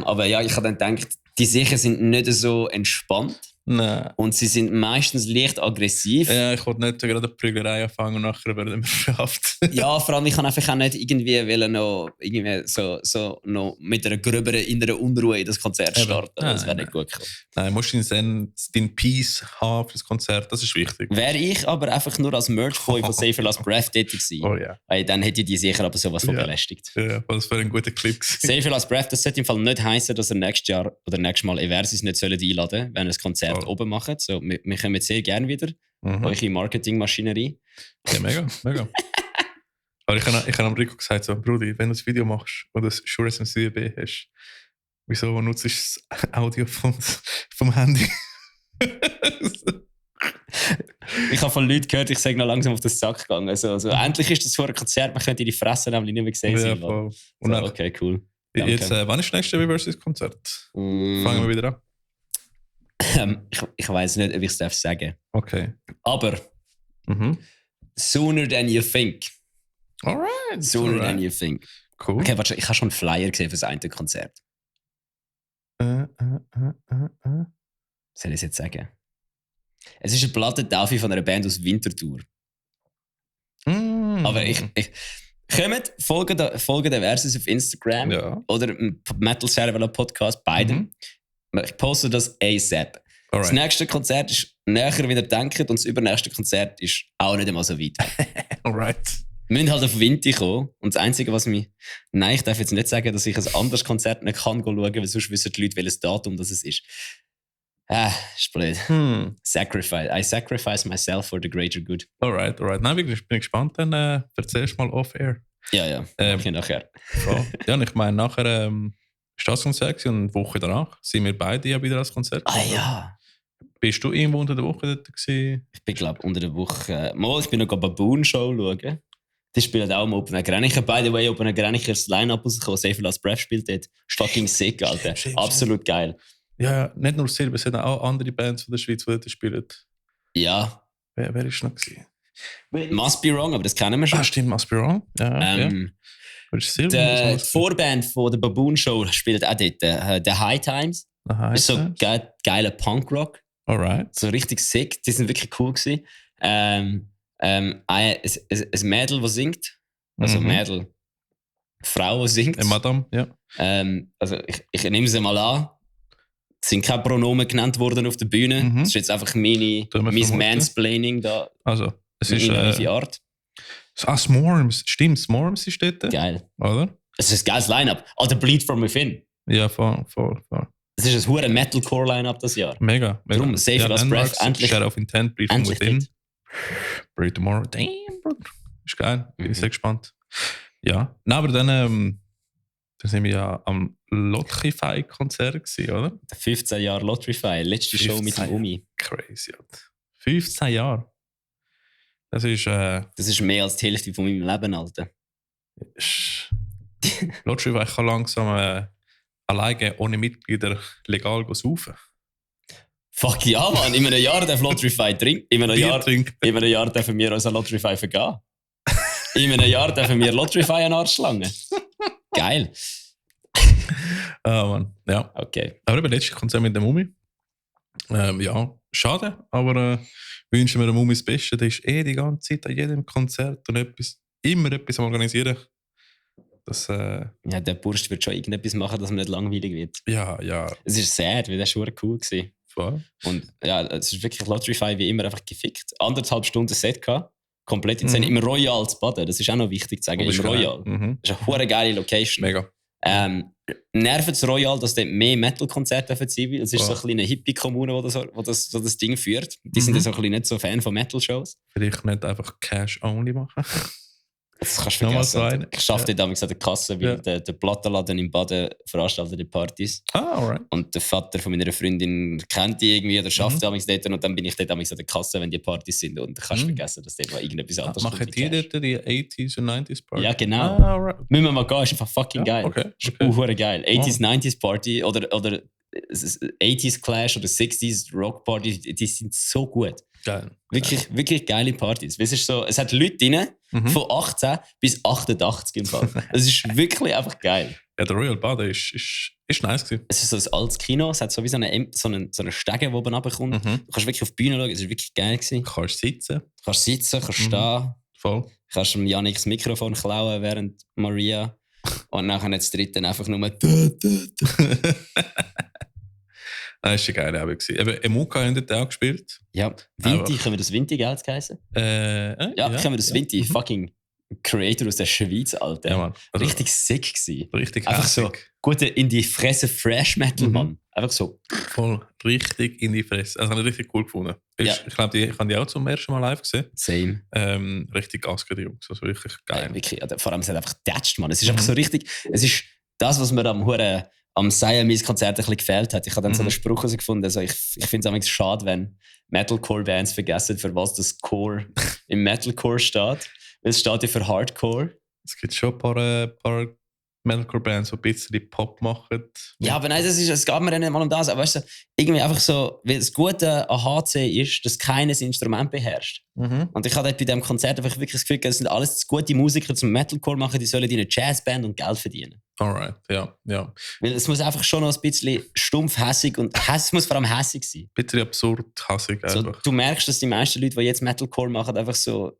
Aber ja, ich habe dann gedacht, die Sachen sind nicht so entspannt. Nein. Und sie sind meistens leicht aggressiv. Ja, ich wollte nicht gerade eine Prügelerei anfangen und nachher werden wir verhaftet. Ja, vor allem, ich kann einfach auch nicht irgendwie noch noch mit einer gröberen inneren Unruhe in das Konzert starten. Das wäre nicht gut gekommen. Nein, musst du deinen Peace haben für das Konzert, das ist wichtig. Wäre ich aber einfach nur als Merch-Boy von Safer Last Breath tätig gewesen, oh, yeah. Weil dann hätte ich die sicher aber sowas von belästigt. Ja, das wäre ein guter Clip gewesen. Safer Last Breath, das sollte im Fall nicht heißen, dass er nächstes Jahr oder nächstes Mal Eversis nicht einladen sollen, wenn er das Konzert oben macht. So, wir kommen sehr gerne wieder. Eure Marketingmaschinerie. Ja, mega. Aber ich habe am Rico gesagt, so, Brudi, wenn du das Video machst und das Shure SM7B hast, wieso nutzt du das Audio vom Handy? Ich habe von Leuten gehört, ich sage noch langsam auf den Sack gegangen. Also, endlich ist das vor einem Konzert, man könnte die Fresse nämlich nicht mehr sehen. Ja, so, okay, cool. Jetzt, wann ist das nächste Reverses-Konzert? Fangen wir wieder an. Ich weiß nicht, ob ich es sagen darf. Okay. Aber sooner than you think. Alright. Sooner than you think. Cool. Okay, warte, ich habe schon einen Flyer gesehen für das eine Konzert. Soll ich es jetzt sagen? Es ist eine Plattentaufe von einer Band aus Winterthur. Aber kommt, folgt den Versus auf Instagram oder im Metal Server Podcast, beidem. Ich poste das ASAP. Das nächste Konzert ist näher, wie ihr denkt, und das übernächste Konzert ist auch nicht einmal so weit. Alright. Wir müssen halt auf Winter kommen. Und das Einzige, was mich... Nein, ich darf jetzt nicht sagen, dass ich ein anderes Konzert nicht kann schauen, weil sonst wissen die Leute, welches Datum das ist. Ist blöd. I sacrifice myself for the greater good. Alright. Nein, ich bin gespannt, dann erzählst du mal off-air. Ja. Okay, nachher. Ja, und ich meine, nachher ist das Konzert und eine Woche danach sind wir beide ja wieder als Konzert. Ja. Bist du irgendwo unter der Woche dort gewesen? Ich bin, glaube unter der Woche... ich bin noch eine Baboon-Show schauen. Die spielen auch mal Open Grenicher. By the way, Open Grenicher ist das Line-Up rausgekommen. Safer Last Breath spielt dort. Fucking sick, Alter. Absolut geil. Ja, nicht nur Silber, es sind auch andere Bands von der Schweiz, die dort spielen. Ja. Wer ist noch gewesen? Must Be Wrong, aber das kennen wir schon. Stimmt, Must Be Wrong. Ja. Die Vorband von der Baboon Show spielt auch dort. The High Times. Das ist so geiler Punkrock. Alright. So richtig sick. Die sind wirklich cool gewesen. Ein Mädel, das singt. Also Mädel. Frau, die singt. Madame, ja. Also ich nehme sie mal an. Es sind keine Pronomen genannt worden auf der Bühne. Das ist jetzt einfach mein Mansplaining da. Also, es ist eine Art. Smorms. Stimmt, Smorms ist dort. Geil. Oder? Es ist ein geiles Line-Up. Alter, Bleed From Within. Ja, voll. Es ist ein hure Metalcore-Line-Up das Jahr. Mega. Darum, Save Lost Breath, endlich. Shadow of Intent, Breathe from Endlich Within. dort. Breathe Tomorrow. Damn, Bruder. Ist geil. Bin ich Mhm. sehr gespannt. Ja. Nein, aber dann sind wir ja am Lotrify-Konzert gewesen, oder? 15 Jahre Lotrify, letzte Show mit dem 15 Umi. Crazy. 15 Jahre. Das ist... Das ist mehr als die Hälfte von meinem Leben, Alter. Lotrify kann langsam alleine ohne Mitglieder legal saufen. Fuck ja, Mann. In einem Jahr darf Lotrify trinken. In einem Jahr dürfen wir uns an Lotrify vergehen. In einem Jahr dürfen wir Lotrify an Arschlangen. Geil. Mann. Ja. Okay. Aber eben letztes Konzert mit der Mumi. Ja, schade, aber wünschen wir der Mumi das Beste. Der ist die ganze Zeit an jedem Konzert und immer etwas am organisieren. Das, Ja, der Bursch wird schon irgendetwas machen, dass man nicht langweilig wird. ja. Es ist sad, weil der schon cool war. Voll. Und ja, es ist wirklich Lotrify wie immer einfach gefickt. 1,5 Stunden Set gehabt. Komplett in Szene. Im Royal zu baden. Das ist auch noch wichtig zu sagen. Im Royal. Mhm. Das ist eine hure geile Location. Mega. Nervt das Royal, dass dort mehr Metal-Konzerte sein dürfen. Es ist so eine kleine Hippie-Kommune, wo das Ding führt. Die sind ja so ein bisschen nicht so Fan von Metal-Shows. Vielleicht nicht einfach Cash-only machen. Das kannst du Nochmal vergessen. so Ich arbeite damals an der Kasse, weil der Plattenladen im Baden veranstaltet die Partys. Alright. Und der Vater von meiner Freundin kennt die irgendwie oder schafft damals dort. Und dann bin ich dort damals an der Kasse, wenn die Partys sind. Und dann kannst du vergessen, dass dort mal irgendetwas anderes Machen die dort die 80s und 90s Party? Ja, genau. Alright. Müssen wir mal gehen, ist einfach fucking geil. Okay. Ist hure geil. 80s, 90s Party oder 80s Clash oder 60s Rock Party, die sind so gut. Geil. Wirklich geile Partys. Es ist so, es hat Leute drin, von 18 bis 88 im Fall. Es ist wirklich einfach geil. Ja, der Royal Baden ist nice gewesen. Es ist so ein altes Kino, es hat so wie so eine Stege, die oben runterkommt. Du kannst wirklich auf die Bühne schauen, es ist wirklich geil gewesen. Du kannst sitzen. Du kannst sitzen, kannst stehen. Voll. Du kannst dem Janik das Mikrofon klauen, während Maria und nachher das dritte einfach nur Das war eine geile Abend. Eben, Emuka haben dort auch gespielt. Ja, Vinti, können wir das Vinti Geld heißen? Ja, können wir das Vinti, fucking Creator aus der Schweiz, Alter. Ja, Mann. Also, richtig sick gewesen. richtig Einfach hässig. so guter in die Fresse Fresh Metal, Mann. Einfach so. Voll richtig in die Fresse. Also, habe ich richtig cool gefunden. Ja. Ich glaube, ich habe die auch zum ersten Mal live gesehen. Same. Richtig Gas gegeben, Jungs. Also wirklich geil. Wirklich, vor allem, es hat einfach getatscht, Mann. Es ist einfach so richtig, es ist das, was mir am Siamese-Konzert ein bisschen gefehlt hat. Ich habe dann so einen Spruch gefunden, also ich finde es eigentlich schade, wenn Metalcore-Bands vergessen, für was das Core im Metalcore steht. Weil es steht ja für Hardcore. Es gibt schon ein paar Metalcore-Bands, die ein bisschen Pop machen. Ja, aber nein, es geht mir nicht mal um das. Aber weißt du, irgendwie einfach so, weil das Gute an HC ist, dass keines Instrument beherrscht. Und ich habe bei diesem Konzert einfach wirklich das Gefühl, das sind alles gute Musiker zum Metalcore machen, die sollen in einer Jazzband und Geld verdienen. Alright, ja. Weil es muss einfach schon noch ein bisschen stumpf, hässig und es muss vor allem hässig sein. Ein bisschen absurd, hassig So, einfach. du merkst, dass die meisten Leute, die jetzt Metalcore machen, einfach so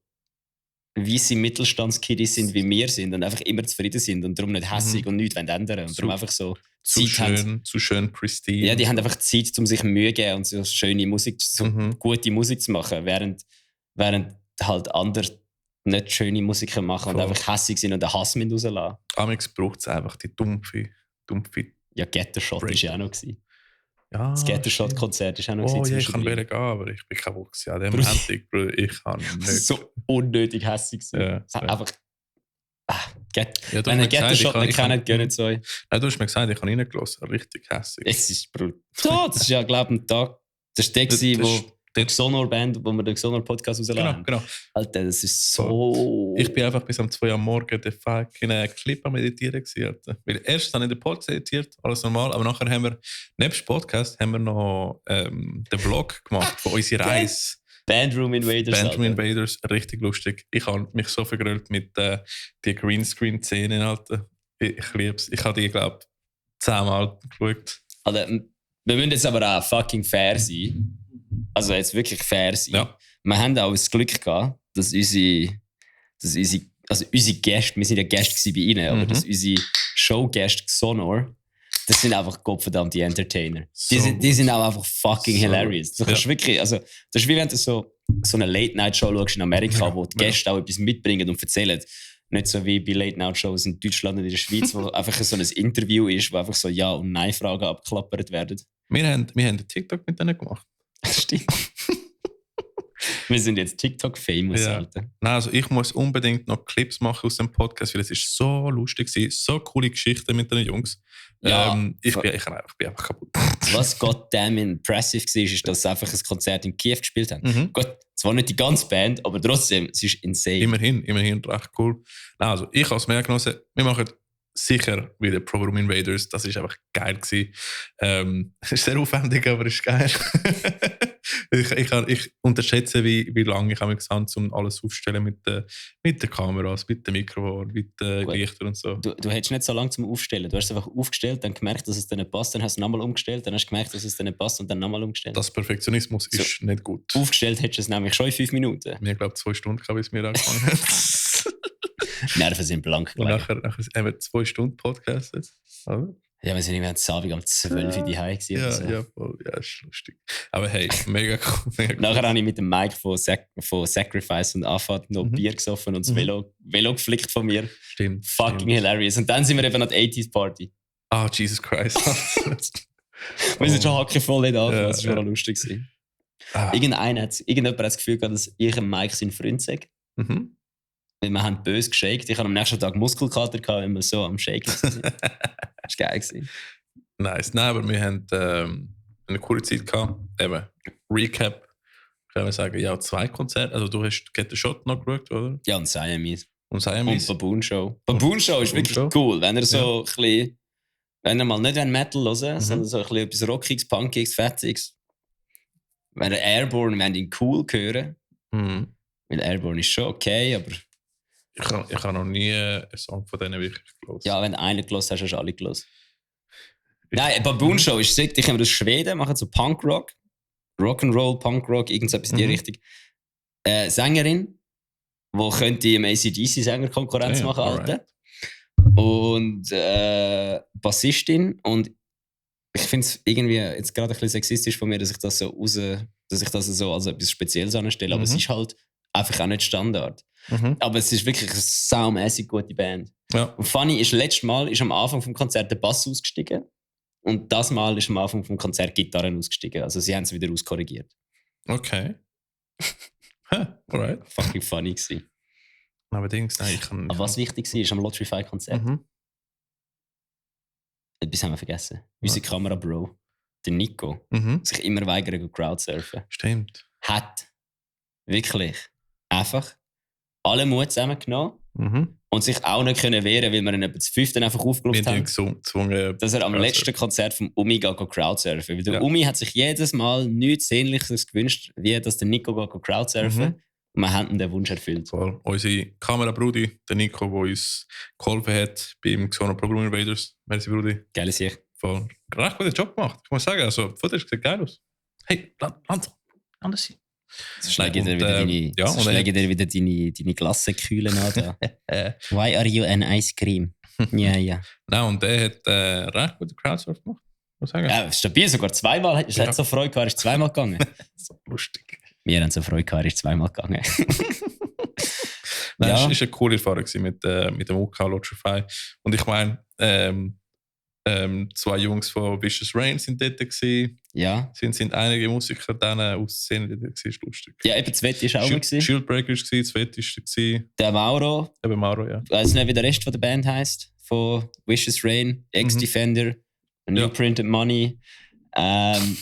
weisse Mittelstandskiddies sind, wie wir sind und einfach immer zufrieden sind und darum nicht hässig und nichts ändern wollen. Und darum einfach so zu Zeit haben. zu schön pristine. Ja, die haben einfach Zeit, um sich Mühe zu geben und so schöne Musik, so gute Musik zu machen, während halt andere nicht schöne Musiker machen und einfach hässig sind und den Hass mit rauslassen. Amix braucht es einfach die dumpfe. Ja, Gettershot war ja auch noch. Ja, Das Gettershot-Konzert war auch noch. Oh ja, ich kann zwischendrin. gehen, aber ich bin kaputt gewesen. An dem Montag, Bruder, ich kann nicht. So unnötig hässig sein. Ja, Es hat ja. einfach... Ja, du Wenn hast ihr mir gesagt, Gettershot nicht ich kann- kennt, gönnt es euch. Nein, du hast mir gesagt, ich habe reingelassen. Richtig hässig. Es ist brutal. Das ist ja, glaube ich, ein Tag. Das war der, gewesen, wo die Xonor-Band, wo wir den Xonor-Podcast rausgeladen Genau. Alter, das ist so... Ich bin einfach bis um 2 Uhr am Morgen den fucking Clip am Meditieren gewesen, Alter. Weil erst habe ich den Podcast editiert, alles normal, aber nachher haben wir, nebst Podcast, haben wir noch den Vlog gemacht von unserer Reise. Bandroom Invaders. Bandroom Alter. Invaders, richtig lustig. Ich habe mich so vergrölt mit den Greenscreen-Szenen, Alter. Ich liebe es. Ich habe die, glaube ich, 10-mal geschaut. Alter, wir müssen jetzt aber auch fucking fair sein. Also jetzt wirklich fair sein. Ja. Wir haben auch das Glück gehabt, dass unsere Gäste, wir sind ja Gäste bei ihnen, aber dass unsere Showgäste Sonor, das sind einfach gottverdammte Entertainer. Die sind auch einfach fucking hilarious. Du kannst wirklich, also, das ist wie wenn du so eine Late-Night-Show schaust in Amerika, wo die Gäste auch etwas mitbringen und erzählen. Nicht so wie bei Late-Night-Shows in Deutschland und in der Schweiz, wo einfach so ein Interview ist, wo einfach so Ja- und Nein-Fragen abgeklappert werden. Wir haben einen TikTok mit denen gemacht. Stimmt. Wir sind jetzt TikTok-famous, Ja. Alter. Nein, also ich muss unbedingt noch Clips machen aus dem Podcast, weil es ist so lustig war. So coole Geschichten mit den Jungs. Ja, Ich bin einfach kaputt. Was goddamn impressive war, ist, dass sie einfach ein Konzert in Kiew gespielt haben. Mhm. Gut, zwar nicht die ganze Band, aber trotzdem, es ist insane. Immerhin, recht cool. Nein, also ich habe es mehr genossen. Wir machen sicher wieder Pro Room Invaders. Das ist einfach geil gewesen. Es ist sehr aufwendig, aber es ist geil. ich unterschätze, wie lange ich habe um alles aufzustellen mit den Kameras, mit dem Mikrofon, mit den Lichtern und so. Du hättest nicht so lange zum Aufstellen. Du hast es einfach aufgestellt, dann gemerkt, dass es dir nicht passt, dann hast du es nochmal umgestellt, dann hast du gemerkt, dass es dir nicht passt und dann nochmal umgestellt. Das Perfektionismus ist nicht gut. Aufgestellt hättest du es nämlich schon in 5 Minuten. Mir glaube 2 Stunden, bis wir angefangen haben. Nerven sind blank Und gelegen. nachher haben wir 2 Stunden Podcast jetzt. Oder? Ja, wir sind irgendwie am Abend um 12 Uhr daheim gewesen. Ja, oder so. ja, voll. Ja, ist lustig. Aber hey, mega cool. Nachher habe ich mit dem Mike von Sacrifice und Anfahrt noch Bier gesoffen und das Velo geflickt von mir. Stimmt. Fucking hilarious. Und dann sind wir eben an der 80s Party. Ah, Jesus Christ. Wir sind schon hackevoll nicht an, Ja, das war ja. schon lustig gewesen. Ah. Irgendjemand hat das Gefühl gehabt, dass ich und Mike sein Freund sei. Mhm. Weil wir haben böse geshakt. Ich hatte am nächsten Tag Muskelkater gehabt, wenn wir so am Shaken waren. Das war geil gewesen. Nice. Nein, aber wir haben eine coole Zeit gehabt. Eben, Recap. Können wir sagen, ja, 2 Konzerte. Also du hast Get the Shot noch geschaut, oder? Ja, und Siamese. Und Und Siamese. Baboon Show. Baboon Show ist wirklich Baboon Show. cool, wenn er so ein bisschen, wenn er mal nicht Metal hören, sondern so ein bisschen etwas Rockiges, Punkiges, Fetziges. Wenn er Airborne, wenn ihn cool hören, Mhm. weil Airborne ist schon okay, aber Ich habe noch nie einen Song von denen wirklich gehört. ja, wenn du einen gehört hast, hast du alle gehört. Nein, Baboon Show ist sick. Die kommen aus Schweden, machen so Punkrock, Rock'n'Roll, Punkrock, irgendetwas in die Mhm. Richtung. Sängerin, die könnte im AC/DC-Sänger Konkurrenz Damn, machen, alright. Alter. Und Bassistin. Und ich finde es irgendwie jetzt gerade ein bisschen sexistisch von mir, dass ich das so als etwas Spezielles anstelle. Aber es ist halt einfach auch nicht Standard. Mhm. Aber es ist wirklich eine saumässig gute Band. Ja. Und funny ist, letztes Mal ist am Anfang vom Konzert der Bass ausgestiegen. Und das Mal ist am Anfang vom Konzert Gitarren ausgestiegen. Also sie haben es wieder auskorrigiert. Okay. Alright. Fucking funny gewesen. Aber Dings, nein, ich kann. Aber was wichtig war, ist am Lotrify-Konzert. Mhm. Etwas haben wir vergessen. Unser Kamera-Bro, der Nico, Mhm. sich immer weigert, zu Crowdsurfen, Stimmt. hat wirklich einfach alle Mut zusammengenommen Mhm. und sich auch nicht können wehren, weil wir ihn etwa zu 5 einfach Wir aufgelaufen haben haben. gezwungen. Dass er am Crowdsurfen. letzten Konzert vom Umi crowdsurfen. Weil der Ja. Umi hat sich jedes Mal nichts Sehnliches gewünscht, wie dass der Nico crowdsurfen. Mhm. Und wir haben ihm den Wunsch erfüllt. Voll. Unsere Kamerabrudi, der Nico, der uns geholfen hat beim Xona Pro Room Invaders. Merci, Brudi. Geile Sicht. Voll. Recht guten Job gemacht. Ich muss sagen, also, das Foto sieht geil aus. Hey, Lanz, anders sein. So schläge ich dir Und, wieder ja, und deine Glassenkühlen an. Da. Why are you an ice cream? Ja, ja. Nein, und der hat recht guten Crowdsurf gemacht. Muss ich sagen. Ja, stabil, sogar zweimal. Es Ja. hat so Freude gehabt, er ist zweimal gegangen. So lustig. Wir haben so Freude gehabt, er ist zweimal gegangen. Nein, Ja. es war eine coole Erfahrung gewesen mit dem UK Lotrify. Und ich meine, 2 Jungs von Vicious Rain sind dort gewesen. Ja. Sind einige Musiker dann aus der Szene dort gewesen. Ist lustig. Ja, eben, Sveti war auch noch. gewesen. Shieldbreaker war gewesen, Svet ist gewesen. Der Mauro, Eben Mauro, ja. ich weiß nicht, wie der Rest von der Band heisst, von Vicious Rain, Ex-Defender, New Ja. Printed Money.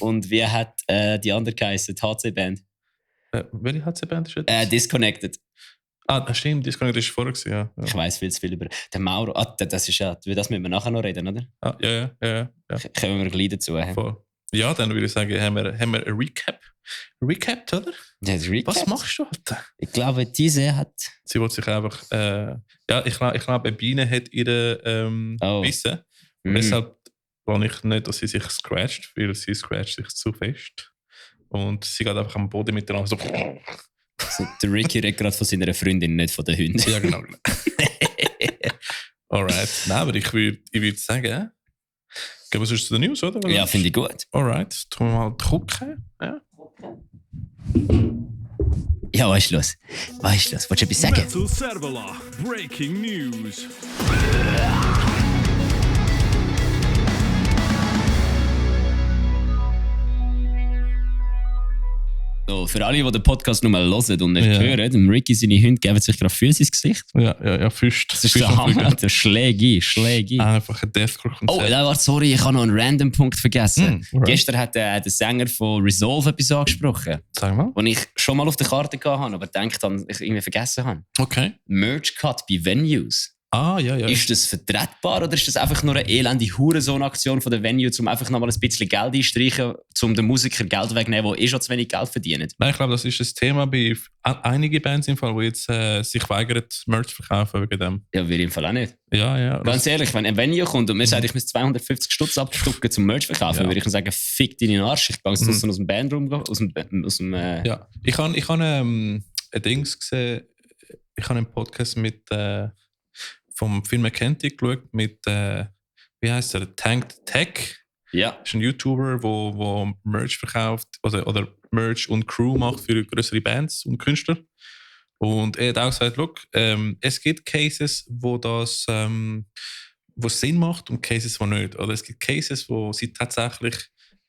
Und wie hat die andere geheißen, die HC-Band? Welche HC-Band ist jetzt? Disconnected. Stimmt, Disconnect ist vorher gewesen, ja. Ich weiss viel zu viel über. Der Mauro, das ist ja, über das müssen wir nachher noch reden, oder? Ja. Kommen wir gleich dazu. hä? Voll. Ja, dann würde ich sagen, haben wir ein Recap. Recap, oder? Ja, das Recap. Was machst du, Alter? Ich glaube, diese hat. Sie wollte sich einfach. Ich glaube, Biene hat ihre Wissen. Mhm. Deshalb will ich nicht, dass sie sich scratcht, weil sie scratcht sich zu fest. Und sie geht einfach am Boden miteinander so. Also, der Ricky redet gerade von seiner Freundin, nicht von den Hunden. Ja, genau. Alright. Nein, aber ich würd sagen, gehen wir sonst zu den News, oder? Ja, finde ich gut. Alright, tun wir mal gucken. Ja. Ich Ja, was ist los? Willst du etwas sagen? Metal Servola, Breaking News. So, für alle, die den Podcast nur hören und nicht hören, dem Ricky seine Hunde geben sich gerade Füße ins Gesicht. Ja, Füße. Das ist der Hammer, der Schläge. Einfach ein Deathcore-Konzert. Oh, warte, sorry, ich habe noch einen random Punkt vergessen. Right. Gestern hat der Sänger von Resolve etwas angesprochen, Sag mal. den ich schon mal auf der Karte gehabt habe, aber gedacht habe, ich irgendwie vergessen habe. Okay. Merch-Cut bei Venues. Ja. Ist das vertretbar oder ist das einfach nur eine elende Hurensohn-Aktion von der Venue, um einfach nochmal ein bisschen Geld einstreichen, um den Musikern Geld wegzunehmen, die schon zu wenig Geld verdienen? Nein, ich glaube, das ist das Thema bei einigen Bands im Fall, die jetzt sich weigern, Merch zu verkaufen wegen dem. Ja, wir im Fall auch nicht. Ja. Ganz ehrlich, wenn ein Venue kommt und mir sagt, ich muss 250 Stutz abstucken zum Merch verkaufen, würde ich ihm sagen, fick deinen Arsch, ich gehe jetzt aus dem Bandraum, Ja, ich habe ein Dings gesehen, ich habe einen Podcast mit vom Phil McKenty geschaut mit, wie heißt er, Tanked Tech. Ja. Das ist ein YouTuber, wo Merch verkauft oder Merch und Crew macht für größere Bands und Künstler. Und er hat auch gesagt, look, es gibt Cases, wo das wo Sinn macht und Cases, wo nicht. Oder es gibt Cases, wo sie tatsächlich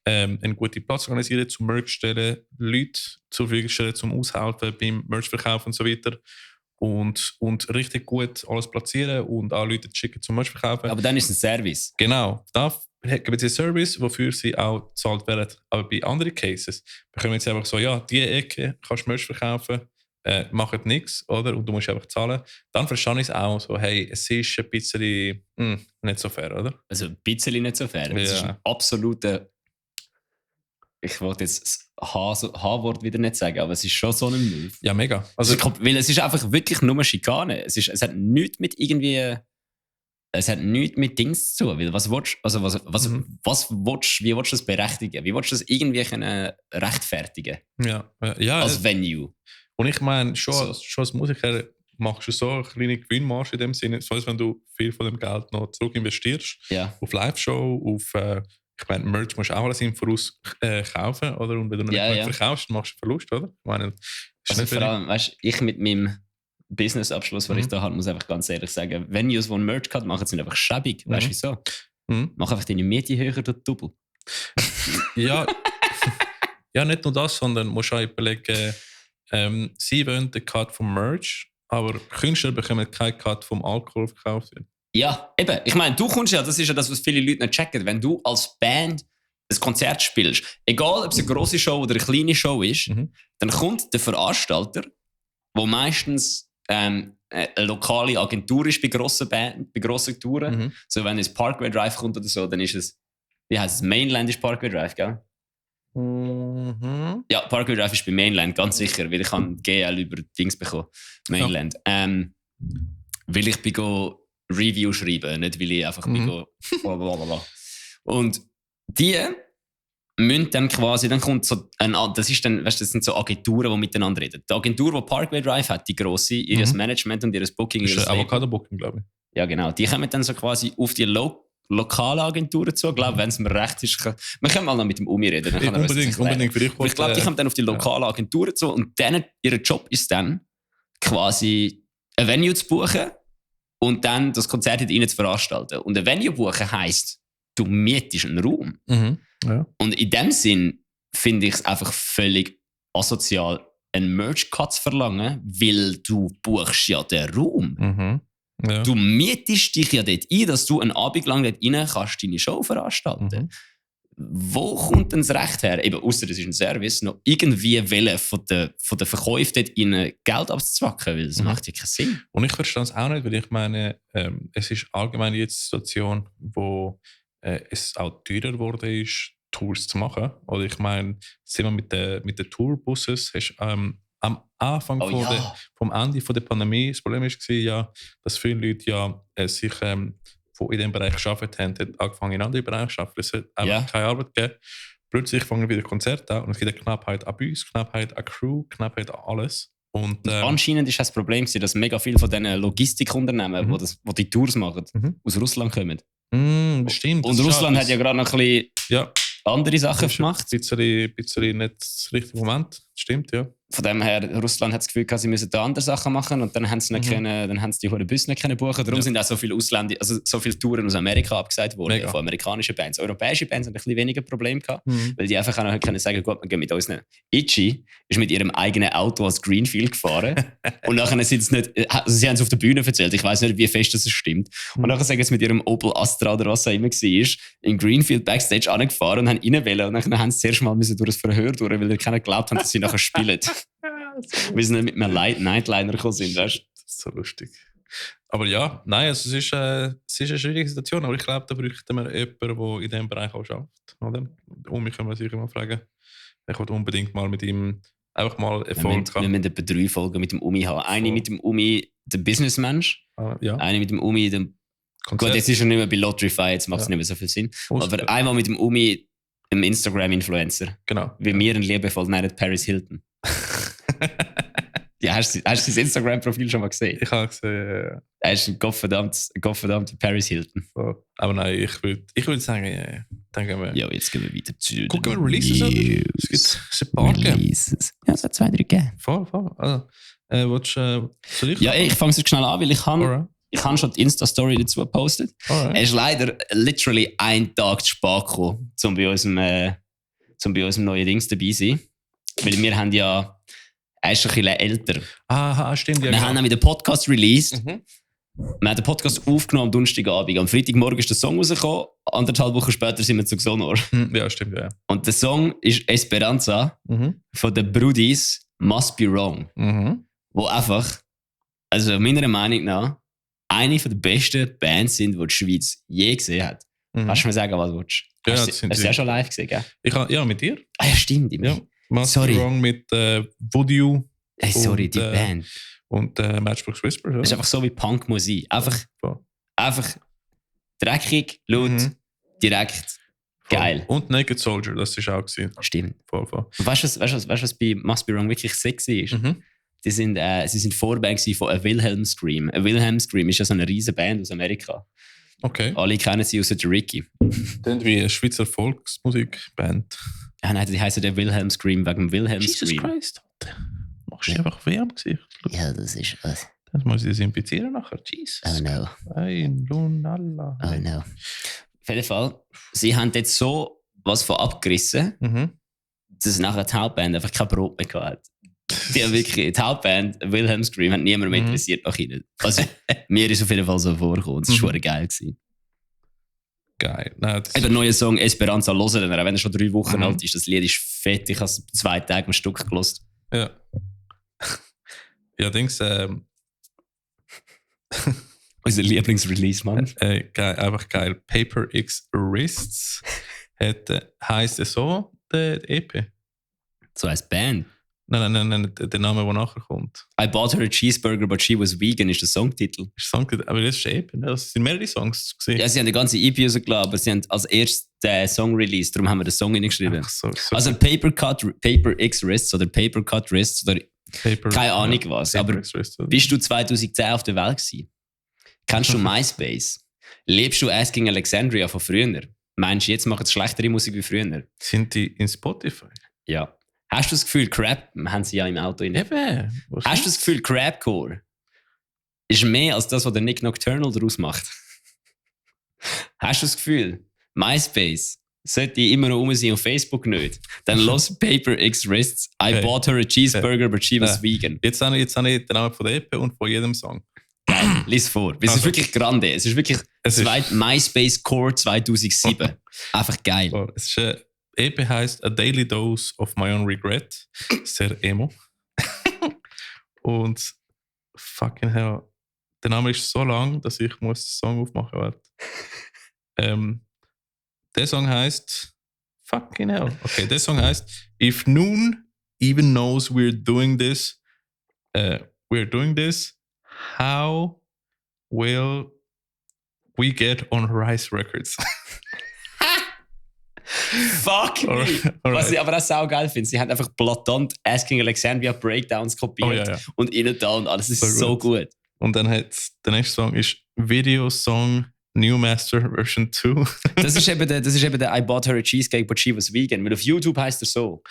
einen guten Platz organisieren, zum Merch stellen, Leute zur Verfügung stellen, zum Aushelfen beim Merch-Verkauf und so weiter. Und richtig gut alles platzieren und auch Leute schicken zum Merch verkaufen. Aber dann ist es ein Service. Genau. Da gibt es einen Service, wofür sie auch bezahlt werden. Aber bei anderen Cases bekommen sie einfach so, ja, diese Ecke kannst du Merch verkaufen, macht nichts, oder? Und du musst einfach zahlen. Dann verstehe ich es auch so, hey, es ist ein bisschen nicht so fair, oder? Also ein bisschen nicht so fair. Das ist ein absoluter... Ich wollte jetzt das H-Wort wieder nicht sagen, aber es ist schon so ein Move. Ja, mega. Also, weil es ist einfach wirklich nur Schikane. Es hat nichts mit irgendwie... Es hat nichts mit Dings zu tun. Weil was willst wie willst du das berechtigen? Wie willst du das irgendwie können rechtfertigen? Ja, als Venue. Und ich meine, schon als Musiker machst du so eine kleine Gewinnmarge in dem Sinne, so als wenn du viel von dem Geld noch zurück investierst. Ja. Auf Live-Show, auf... ich meine, Merch musst du auch alles im Voraus kaufen, oder? Und wenn du nicht verkaufst, dann machst du einen Verlust, oder? Ich meine, also vor allem, weißt du, ich mit meinem Business-Abschluss, den ich da habe, muss einfach ganz ehrlich sagen, Venues, die einen Merch-Cut machen, sind einfach schäbig. Weißt du wieso? Mach einfach deine Miete höher durch Double. Ja. Ja, nicht nur das, sondern musst auch überlegen, sie wollen den Cut vom Merch, aber Künstler bekommen keinen Cut vom Alkohol verkauft wird. Ja, eben. Ich meine, du kommst ja, das ist ja das, was viele Leute nicht checken. Wenn du als Band ein Konzert spielst, egal ob es eine grosse Show oder eine kleine Show ist, dann kommt der Veranstalter, der meistens eine lokale Agentur ist bei grossen Touren. So, wenn es Parkway Drive kommt oder so, dann ist es, wie heisst es, Mainland ist Parkway Drive, gell? Ja, Parkway Drive ist bei Mainland, ganz sicher, weil ich habe GL über Dings bekommen. Mainland. Ja. Weil ich bin Review schreiben, nicht weil ich einfach blablabla. Und die müssen dann quasi, dann kommt so das ist dann, weißt du, das sind so Agenturen, die miteinander reden. Die Agentur, die Parkway Drive hat, die grosse, ihr Management und ihr Booking. Das ist Avocado-Booking, glaube ich. Ja, genau. Die kommen dann so quasi auf die lokale Agenturen zu. Ich glaube, wenn es mir recht ist, wir können mal noch mit dem Umi reden. Unbedingt für dich. Ich glaube, die kommen dann auf die lokale Agenturen zu und denen, ihr Job ist dann, quasi ein Venue zu buchen und dann das Konzert mit ihnen zu veranstalten. Und ein Venue buchen heisst, du mietest einen Raum. Ja. Und in dem Sinn finde ich es einfach völlig asozial, einen Merch-Cut zu verlangen, weil du buchst ja den Raum. Ja. Du mietest dich ja dort ein, dass du einen Abend lang dort rein kannst deine Show veranstalten. Wo kommt denn das Recht her? Eben, ausser das ist ein Service, noch irgendwie wollen von den Verkäufen dort rein Geld abzuzwacken, weil das macht ja keinen Sinn. Und ich verstehe es auch nicht, weil ich meine, es ist allgemein jetzt die Situation, wo es auch teurer geworden ist, Tours zu machen. Oder ich meine, sind wir mit den Tourbuses, hast am Anfang vom Ende der Pandemie, das Problem war ja, dass viele Leute sich die in diesem Bereich gearbeitet haben, haben angefangen in anderen Bereichen zu arbeiten. Es hat einfach keine Arbeit gegeben. Plötzlich fangen wieder Konzerte an und es gibt eine Knappheit an Bus, Knappheit an Crew, Knappheit an alles. Und anscheinend war das Problem, dass mega viele von diesen Logistikunternehmen, die die Tours machen, aus Russland kommen. Stimmt. Und Russland hat ja gerade noch ein bisschen andere Sachen gemacht. Ein bisschen nicht das richtige Moment. Stimmt, ja. von dem her, Russland hat das Gefühl gehabt, sie müssen da andere Sachen machen und dann haben sie nicht können, dann haben sie die hohen Busse nicht können buchen. Darum sind auch so viele Ausländer, also so viele Touren aus Amerika abgesagt worden, Mega. von amerikanischen Bands. Europäische Bands haben ein bisschen weniger Probleme gehabt, weil die einfach auch noch können sagen, gut, wir gehen mit uns nicht. Itchy ist mit ihrem eigenen Auto als Greenfield gefahren und nachher sind sie nicht, also sie haben es auf der Bühne erzählt, ich weiß nicht, wie fest das stimmt. Und nachher sagen sie mit ihrem Opel Astra oder was auch immer war, in Greenfield Backstage angefahren und haben reinwählen und dann haben sie zuerst mal müssen durch das Verhör durch, weil die keiner geglaubt haben, dass sie nachher spielen. Weil sie nicht mit einem Nightliner gekommen sind, weißt du? Das ist so lustig. Aber ja, nein, also es ist eine schwierige Situation, aber ich glaube, da bräuchten wir jemanden, der in diesem Bereich auch arbeitet. Oder? Umi können wir sicher mal fragen. Ich wollte unbedingt mal mit ihm einfach mal Erfolg Wir müssen etwa 3 Folgen mit dem Umi haben. Eine mit dem Umi, der Businessmensch. Ja. Eine mit dem Umi, dem... Konzert. Gut, jetzt ist er nicht mehr bei Lotterify, jetzt macht es nicht mehr so viel Sinn. Aber einmal mit dem Umi, einem Instagram-Influencer. Genau. Wie wir ihn liebevoll nennen, Paris Hilton. Ja, hast du sein Instagram-Profil schon mal gesehen? Ich habe gesehen, Er ist ein gottverdammter Paris Hilton. so. Aber nein, ich würd sagen, dann gehen wir. Ja, jetzt gehen wir weiter zu Gucken wir Releases an. Es gibt ein paar gegeben. Releases. Ja, es hat 2, 3 gegeben. Voll. Also, soll ich? Ja, ich fange es schnell an, weil ich habe Alright. schon die Insta-Story dazu gepostet. Alright. Er ist leider literally einen Tag zu spät gekommen, um bei unserem neuen Dings dabei zu sein. Weil wir haben ja... Er ist ein bisschen älter. Aha, stimmt. Ja, Wir haben nämlich den Podcast released. Mhm. Wir haben den Podcast aufgenommen am Donnerstagabend. Am Freitagmorgen ist der Song rausgekommen. 1,5 Wochen später sind wir zu Xonor. Ja, stimmt, ja. Und der Song ist Esperanza von den Brudis Must Be Wrong. Mhm. Wo einfach, also meiner Meinung nach, eine der besten Bands sind, die die Schweiz je gesehen hat. Mhm. Kannst du mir sagen, was du willst? Ja, Hast das du sind sie ja schon live gesehen, gell? Ja, mit dir. Ah ja, stimmt. Ja. Must Sorry. Be Wrong mit Voodoo Hey, sorry, Und, die Band. und Matchbox Whisper. Ja. Das ist einfach so wie Punkmusik. Einfach dreckig, laut, Mhm. direkt, geil. Und Naked Soldier, das ist auch gewesen. Stimmt. Voll. Und weißt du, was bei Must Be Wrong wirklich sexy ist? Mhm. Sie sind Vorband von A Wilhelm Scream. A Wilhelm Scream ist ja so eine riesige Band aus Amerika. Okay. Alle kennen sie außer der Ricky. Klingt wie eine Schweizer Volksmusikband. Ja, nein, die heißen der Wilhelm Scream wegen dem Wilhelm Jesus Scream. Christ. Machst du einfach weh am Gesicht? Ja, das ist was. Dann muss ich das infizieren nachher. Jesus. Oh no. Ein Lunalla. Oh no. Auf jeden Fall, sie haben jetzt so was von abgerissen, Mhm. dass nachher die Hauptband einfach kein Brot mehr gehabt hat. Die haben wirklich, die Hauptband, Wilhelm Scream, hat niemand mehr interessiert nach ihnen. Also, mir ist auf jeden Fall so vorgekommen. Das war schon geil gewesen. Geil. Nein, das Eben, neuer Song Esperanza hören, auch wenn er schon 3 Wochen Mhm. alt ist. Das Lied ist fett. Ich habe es 2 Tage am Stück gelost. Ja. Ja, Dings, Unser Lieblingsrelease, Mann. geil, einfach geil. Paper X Wrists heisst es so, der EP? So als Band. Nein, der Name, der nachher kommt. I bought her a cheeseburger, but she was vegan, ist der Songtitel. Ist Songtitel, aber das ist ein EP, ne? Das sind mehrere Songs gewesen. Ja, sie haben eine ganze EP rausgelassen, aber sie haben als erstes den Song released, darum haben wir den Song hingeschrieben. Ach so. Also Paper X Wrists oder Paper Cut Wrists oder Paper, keine Ahnung was. Paper Aber X Wrists, oder? bist du 2010 auf der Welt gewesen? Kennst du MySpace? Lebst du Asking Alexandria von früher? Meinst du, jetzt machen sie schlechtere Musik wie früher? Sind die in Spotify? Ja. Hast du das Gefühl, haben sie ja im Auto rein. Eben. Hast du das Gefühl, Crapcore ist mehr als das, was der Nick Nocturnal daraus macht? Hast du das Gefühl, MySpace sollte immer noch rum sein und Facebook nicht? Dann los Paper X Wrists. I Okay. bought her a cheeseburger, but she was vegan. Jetzt habe ich den Namen von der EP und von jedem Song. Lies vor. Es ist Also. wirklich grande. Es ist wirklich Es ist- MySpace Core 2007. Einfach geil. So, es ist, EP heißt A Daily Dose of My Own Regret. Sehr emo. Und fucking hell, der Name ist so lang, dass ich muss den Song aufmachen werde. Der Song heißt fucking hell. Okay, der Song heißt If Noon even knows we're doing this, how will we get on Rise Records? Fuck me. Alright. Was ich aber auch saugeil finde, sie haben einfach blatant Asking Alexandria Breakdowns kopiert Oh, ja. und innen da und alles. Das ist So so gut. Und dann hat der nächste Song ist Video Song New Master Version 2. Das ist eben der I bought her a cheesecake, but she was vegan. Weil auf YouTube heißt er so.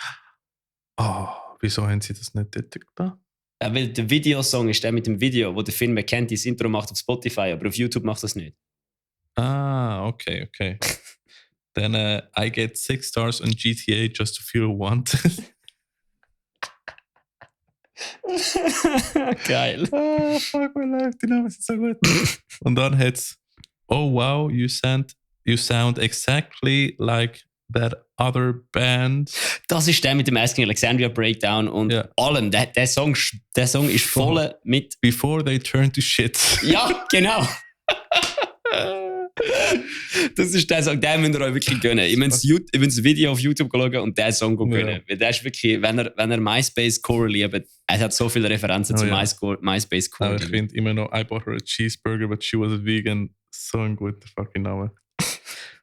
Oh, Wieso haben sie das nicht dort getan? Ja, weil der Videosong ist der mit dem Video, wo der Film kennt, das Intro macht auf Spotify, aber auf YouTube macht das nicht. Ah, okay. Dann I get 6 stars on GTA just to feel wanted. Geil. Ah, fuck my life, die Namen sind so gut. Und dann hat's oh wow, you sound exactly like that other band. Das ist der mit dem Asking Alexandria Breakdown und allem. Der Song ist voll mit... Before they turn to shit. Ja, genau. Das ist der Song, den müsst ihr euch wirklich gönnen. Ich muss das Video auf YouTube schauen und den Song gönnen. Weil der ist wirklich, wenn er MySpace Core liebt, es hat so viele Referenzen zu MySpace Core. Aber ich finde immer noch, I bought her a cheeseburger, but she was a vegan. So ein guter fucking Name.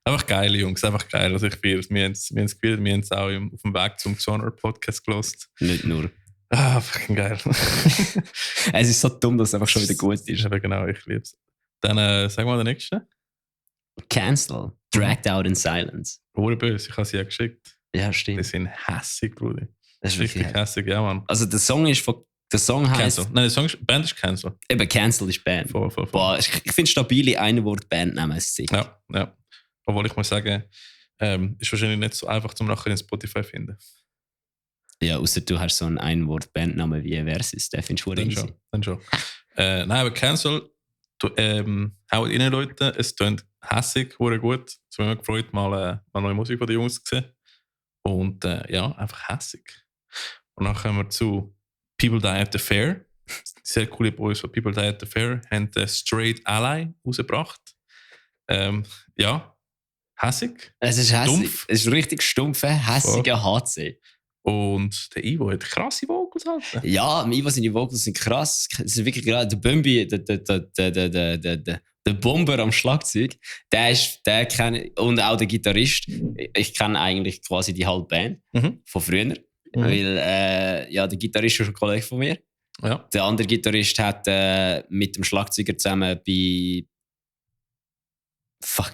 Einfach geil, Jungs, einfach geil. Also ich feiere es. Wir haben es gefühlt, wir haben es auch auf dem Weg zum Genre Podcast gelost. Nicht nur. Ah, fucking geil. Es ist so dumm, dass es einfach schon wieder gut ist. Aber genau, ich liebe es. Dann sag mal den nächsten. Cancel. Dragged Out in Silence. Wurde böse, ich habe sie ja geschickt. Ja, Die stimmt. sind hässig, Bruder. Das ist Richtig wirklich hässig, ja, Mann. Also der Song ist von... Der Song heisst... Cancel. Nein, der Band ist Cancel. Eben, Cancel ist Band. Voll. Boah, ich finde stabile Einwort-Bandnamen sick. Ja. Obwohl ich muss sagen, ist wahrscheinlich nicht so einfach zum nachher in Spotify finden. Ja, außer du hast so einen Einwort-Bandnamen wie Versus. Den findest du easy. Dann schon. Nein, aber Cancel, haut rein, Leute. Es klingt hässig, wurde gut. Es hat mich gefreut, mal neue Musik von den Jungs zu sehen. Und ja, einfach hässig. Und dann kommen wir zu People Die at the Fair. Sehr coole Boys von People Die at the Fair haben Straight Ally rausgebracht. Ja, hässig. Es ist hässig. Stumpf. Es ist richtig stumpfer, hässiger HC. Und der Ivo hat krasse Vocals halt. Ja, Ivo seine Vocals sind krass. Es ist wirklich gerade der Bumbi, der Bomber am Schlagzeug, der kenne und auch der Gitarrist. Ich kenne eigentlich quasi die halbe Band von früher. Weil der Gitarrist ist ein Kollege von mir. Ja. Der andere Gitarrist hat mit dem Schlagzeuger zusammen bei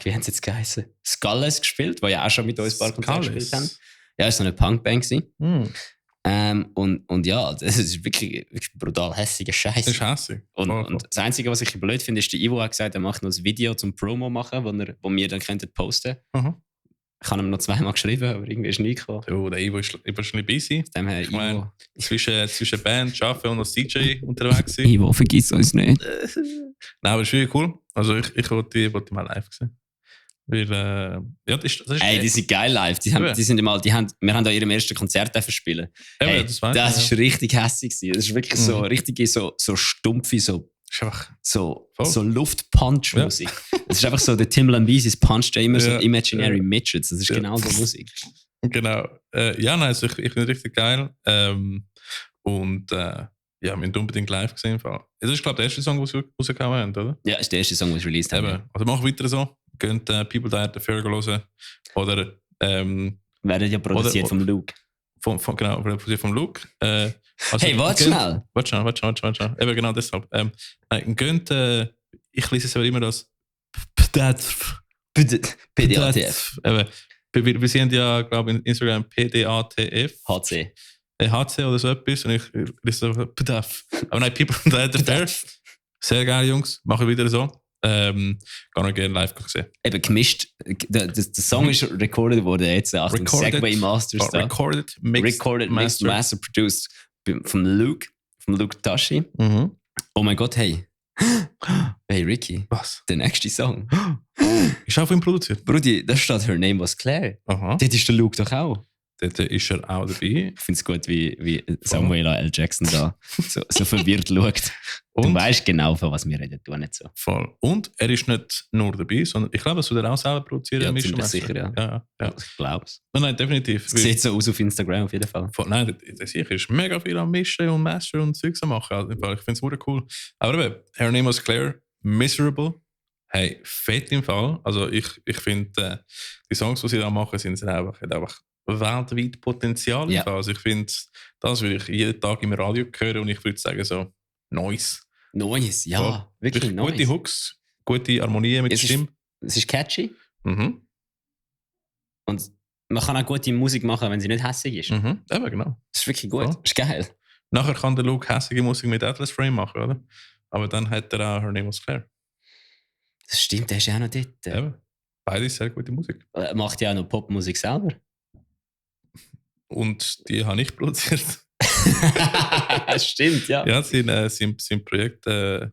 wie haben sie jetzt geheißen? Skulls gespielt, die ja auch schon mit uns ein paar Konzerte gespielt haben. Ja, es war so eine Punkband. Und ja, das ist wirklich brutal hässiger Scheiß. Das ist hässig. Und das Einzige, was ich blöd finde, ist, der Ivo hat gesagt, er macht noch ein Video zum Promo machen, wo wir dann posten könnten. Ich habe ihm noch 2-mal geschrieben, aber irgendwie ist nichts gekommen. Oh, der Ivo ist wahrscheinlich busy. Ich meine, zwischen Band, Arbeiten und als DJ unterwegs sein. Ivo, vergiss uns nicht. Nein, aber es ist wirklich cool. Also ich wollte mal live sehen. Weil, ja, das ist die sind geil live. Wir haben da ihrem ersten Konzert spielen. Eben, das war richtig hässlich. Das ist wirklich so richtig so stumpfe, so Luftpunch-Musik. Das ist einfach so, der Tim Lambesis puncht ja immer so Imaginary Midgets. Das ist genau so Musik. Genau. Ja, nein, also ich finde es richtig geil. Und ja, wir haben unbedingt live gesehen. Das ist, glaube ich, der erste Song, den wir rausgekommen haben, oder? Ja, das ist der erste Song, den wir released haben. Eben. Also mach weiter so. Könnt People Die at the Fair hören. Oder werden ja produziert vom Luke. Genau, produziert vom Luke. Also, hey, warte schnell. Warte. Eben genau deshalb. Könnt, ich lese es aber immer als PDATF. Wir sind ja, glaube ich, in Instagram PDATF. HC. HC oder so etwas. Und ich lese es PDATF. Aber nein, People Die at the Fair. Sehr geil, Jungs. Machen wir wieder so. Kann ich gerne live sehen. Eben gemischt. Der Song ist recorded worden jetzt. Achtung, Segway Masters. Recorded, mixed, master produced. Vom Luke Tashi. Oh mein Gott, hey. Hey Ricky. Was? Der nächste Song. Ist auch von ihm produziert? Brudi, da steht Her Name Was Claire. Aha. Dort ist der Luke doch auch. Dort ist er auch dabei. Ich finde es gut, wie Samuel L. Jackson da so verwirrt schaut. Du weißt genau, von was wir reden, du nicht so. Voll. Und er ist nicht nur dabei, sondern ich glaube, er soll auch selber produzieren. Ja, ziemlich sicher, ja. Ich glaube es. Nein, definitiv. Es sieht so aus auf Instagram auf jeden Fall. Nein, der sicher ist mega viel am Mischen und Master und Zeugs am machen. Also, ich finde es super cool. Aber eben, Her Name Was Claire, Miserable. Hey, fett im Fall. Also ich finde, die Songs, die sie da machen, sind einfach weltweit Potenzial. Ja. Also ich finde, das würde ich jeden Tag im Radio hören und ich würde sagen so, nice. Nice, ja, wirklich nice. Gute Hooks, gute Harmonie mit der Stimme. Es ist catchy. Mhm. Und man kann auch gute Musik machen, wenn sie nicht hässig ist. Eben, genau. Das ist wirklich gut. Ja. Das ist geil. Nachher kann der Luke hässige Musik mit Atlas Frame machen, oder? Aber dann hat er auch Her Name Was Claire. Das stimmt, der ist ja auch noch dort. Eben. Beide sehr gute Musik. Er macht ja auch noch Popmusik selber. Und die habe ich produziert. Stimmt, ja. Ja, sein Projekt ist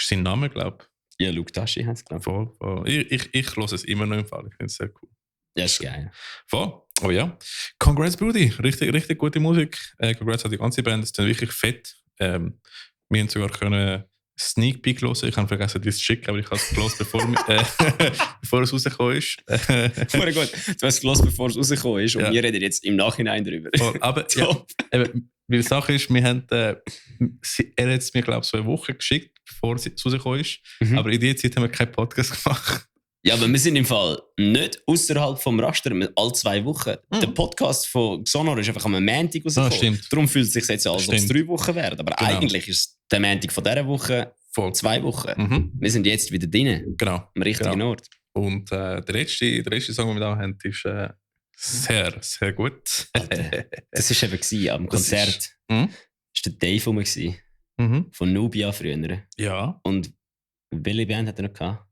sein Name, glaube Ja, Luke Tashi heißt es, ich. glaube Voll. Ich höre es immer noch im Fall. Ich finde es sehr cool. ich. Ja, ist geil. Voll. Aber ja. Congrats, Brudi. Richtig gute Musik. Congrats an die ganze Band. Das ist dann wirklich fett. Wir haben sogar können Sneak Peek hören. Ich habe vergessen, das zu schicken, aber ich habe es gelesen, bevor es rausgekommen ist. Voll gut. Du hast es gehört, bevor es rausgekommen ist und Ja. wir reden jetzt im Nachhinein darüber. Voll. Aber ja, eben, weil die Sache ist, wir haben, er hat es mir, glaube ich, so eine Woche geschickt, bevor es rausgekommen ist. Mhm. Aber in dieser Zeit haben wir keinen Podcast gemacht. Ja, aber wir sind im Fall nicht außerhalb vom Raster, alle 2 Wochen. Der Podcast von Xonor ist einfach am Montag rausgekommen. stimmt. Darum fühlt es sich jetzt an, als ob es Stimmt. 3 Wochen wären. Aber Genau. eigentlich ist es der Montag von dieser Woche Voll. 2 Wochen. Mhm. Wir sind jetzt wieder drin, Genau. am richtigen Genau. Ort. Und der letzte Song, den wir da haben, ist sehr gut. Alter, das war eben gewesen, am Das Konzert. ist- Mhm. Das war der Dave rum, gewesen, Mhm. von Nubia früher. Ja. Und welche Band hat er noch gehabt?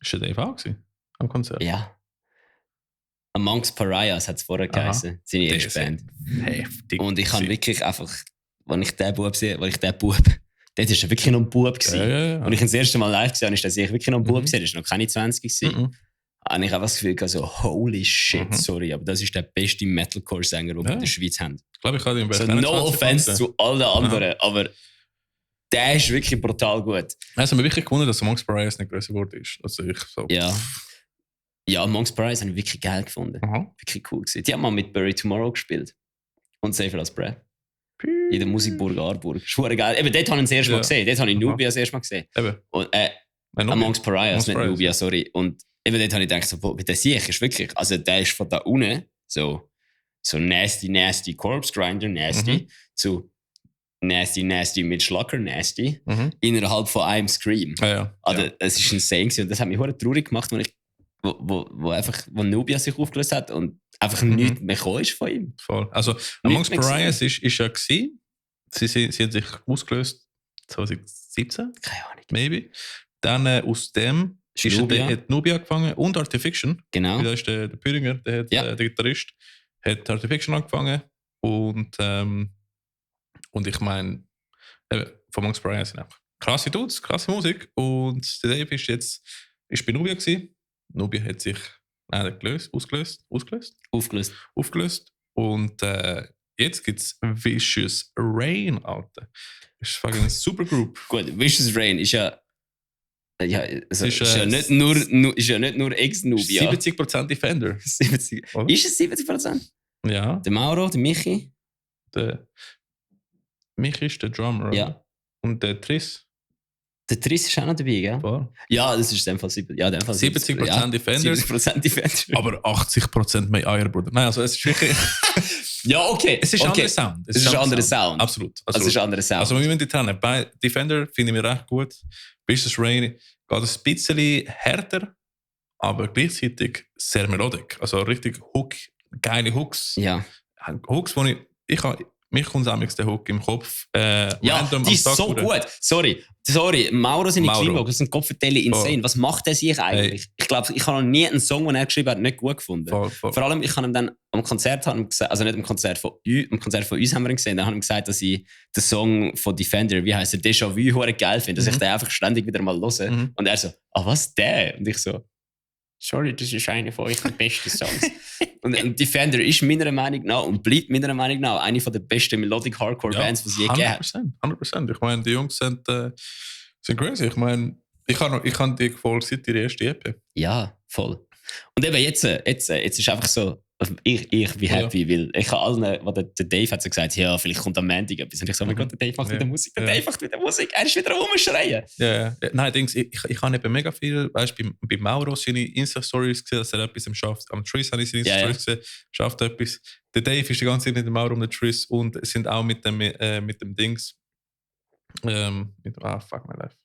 Ist der Dave auch gewesen, am Konzert? Ja. Amongst Pariahs hat es vorher Aha. geheißen, seine Der erste ist Band. Heftig. Und ich habe gewesen. wirklich einfach, wenn ich den Bub sehe, dort ist er wirklich noch ein Bub gewesen. Ja. Und ich ihn das erste Mal live gesehen habe, ist er wirklich noch ein Bub Mhm. gewesen, das war noch keine 20 gewesen. Mhm. Habe ich einfach das Gefühl gehabt, so, holy shit, Mhm. sorry, aber das ist der beste Metalcore-Sänger, den wir Ja. in der Schweiz haben. Ich glaube, ich habe ihn So, bei no offense zu allen anderen, aber der ist wirklich brutal gut. Also, mir wirklich gewundert, dass Amongst Pariahs nicht größer geworden ist. Also, ich so. Ja. Ja, Monks Prize habe ich wirklich geil gefunden. Aha. Wirklich cool gewesen. Die haben mal mit Bury Tomorrow gespielt. Und Safer als Breath. In der Musikburg Aarburg. Schwere geil. Eben, dort habe ich das erste Mal Ja. gesehen. Dort habe ich Aha. Nubia das erste Mal gesehen. Eben. Und, Nubia. Amongst Pariahs, Amongst nicht Pariahs, Nubia, ja. sorry. Und eben dort habe ich gedacht, so, boah, der Sieg ist wirklich, also der ist von da unten so nasty Corpse Grinder, nasty, Mhm. zu nasty mit Schlager, nasty, Mhm. innerhalb von einem Scream. Ja. Also, es ist insane gewesen. Und das hat mich hure traurig gemacht, wo Nubia sich aufgelöst hat und einfach Mhm. nichts mehr gekommen ist von ihm. Voll. Also, Amongst mehr Pariahs ist ja gewesen. Sie haben sich ausgelöst 2017, Keine Ahnung. maybe. Dann aus dem ist Nubia. hat Nubia angefangen und Artifiction. Genau. Da ist der Püringer, der Ja. der Gitarrist, hat Artifiction angefangen. Und ich meine, von Amongst Pariahs sind einfach krasse Dudes, krasse Musik. Und der Dave ist bei Nubia gewesen. Nubia hat sich ausgelöst. Aufgelöst. Und jetzt gibt es Vicious Rain, Alter. Das ist fucking eine Supergroup. Gut, Vicious Rain ist ja. Ja, also, Es ist, ist, ja nicht nur Ex-Nubia. 70% Defender. 70. Oder? Ist es 70%? Ja, Der Mauro, der Michi? der Michi ist der Drummer. Ja. oder? Und der Triss. Der Triss ist auch noch dabei, gell? Voll. Ja, das ist in dem Fall 70. Ja, in dem Fall 70% ja, Defender. 70% Defender. Aber 80% mehr Eier, Bruder. Nein, also es ist wirklich. Ja, okay. Es ist ein okay. anderer Sound. Es ist ein anderer Sound. Absolut. Es ist ein anderer Sound. Also, wir müssen die trennen. Bei Defender finde ich mir recht gut. Vicious Rain geht ein bisschen härter, aber gleichzeitig sehr melodic. Also richtig geile Hooks. ja. Hooks, wo mich kommt amigs der Hook im Kopf. Ja, random die am ist Tag so durch. gut. Sorry. Mauro seine Mauro. Klima, das sind Kopfverteile insane. Voll. Was macht er sich eigentlich? Ich glaube, ich habe noch nie einen Song, den er geschrieben hat, nicht gut gefunden. Voll. Vor allem, ich habe ihm dann am Konzert, also nicht am Konzert von uns haben wir ihn gesehen, dann habe ich ihm gesagt, dass ich den Song von Defender, wie heißt er, Déjà-vu, hure geil finde, dass ich den einfach ständig wieder mal höre. Mhm. Und er so, was der? Und ich so, sorry, das ist einer von euch der besten Songs. und Defender ist meiner Meinung nach und bleibt meiner Meinung nach eine der besten Melodic Hardcore Bands, die es je gegeben hat. 100%. Ich meine, die Jungs sind crazy. Ich meine, ich habe die gefolgt seit ihrer ersten EP. Ja, voll. Und eben jetzt ist einfach so, ich bin happy, weil ich habe allen, was der Dave hat so gesagt, ja, vielleicht kommt am Montag etwas. Und ich so, oh mein Gott, der Dave macht wieder Musik, der Dave macht wieder Musik, er ist wieder rumschreien. Ja. Nein, ich habe eben mega viel, weißt du, bei Mauro seine Insta-Stories gesehen, dass er etwas schafft. Am Triss habe ich seine Insta-Stories gesehen, schafft etwas. Der Dave ist die ganze Zeit mit dem Mauro um den Triss und sind auch mit dem Dings. Fuck my life.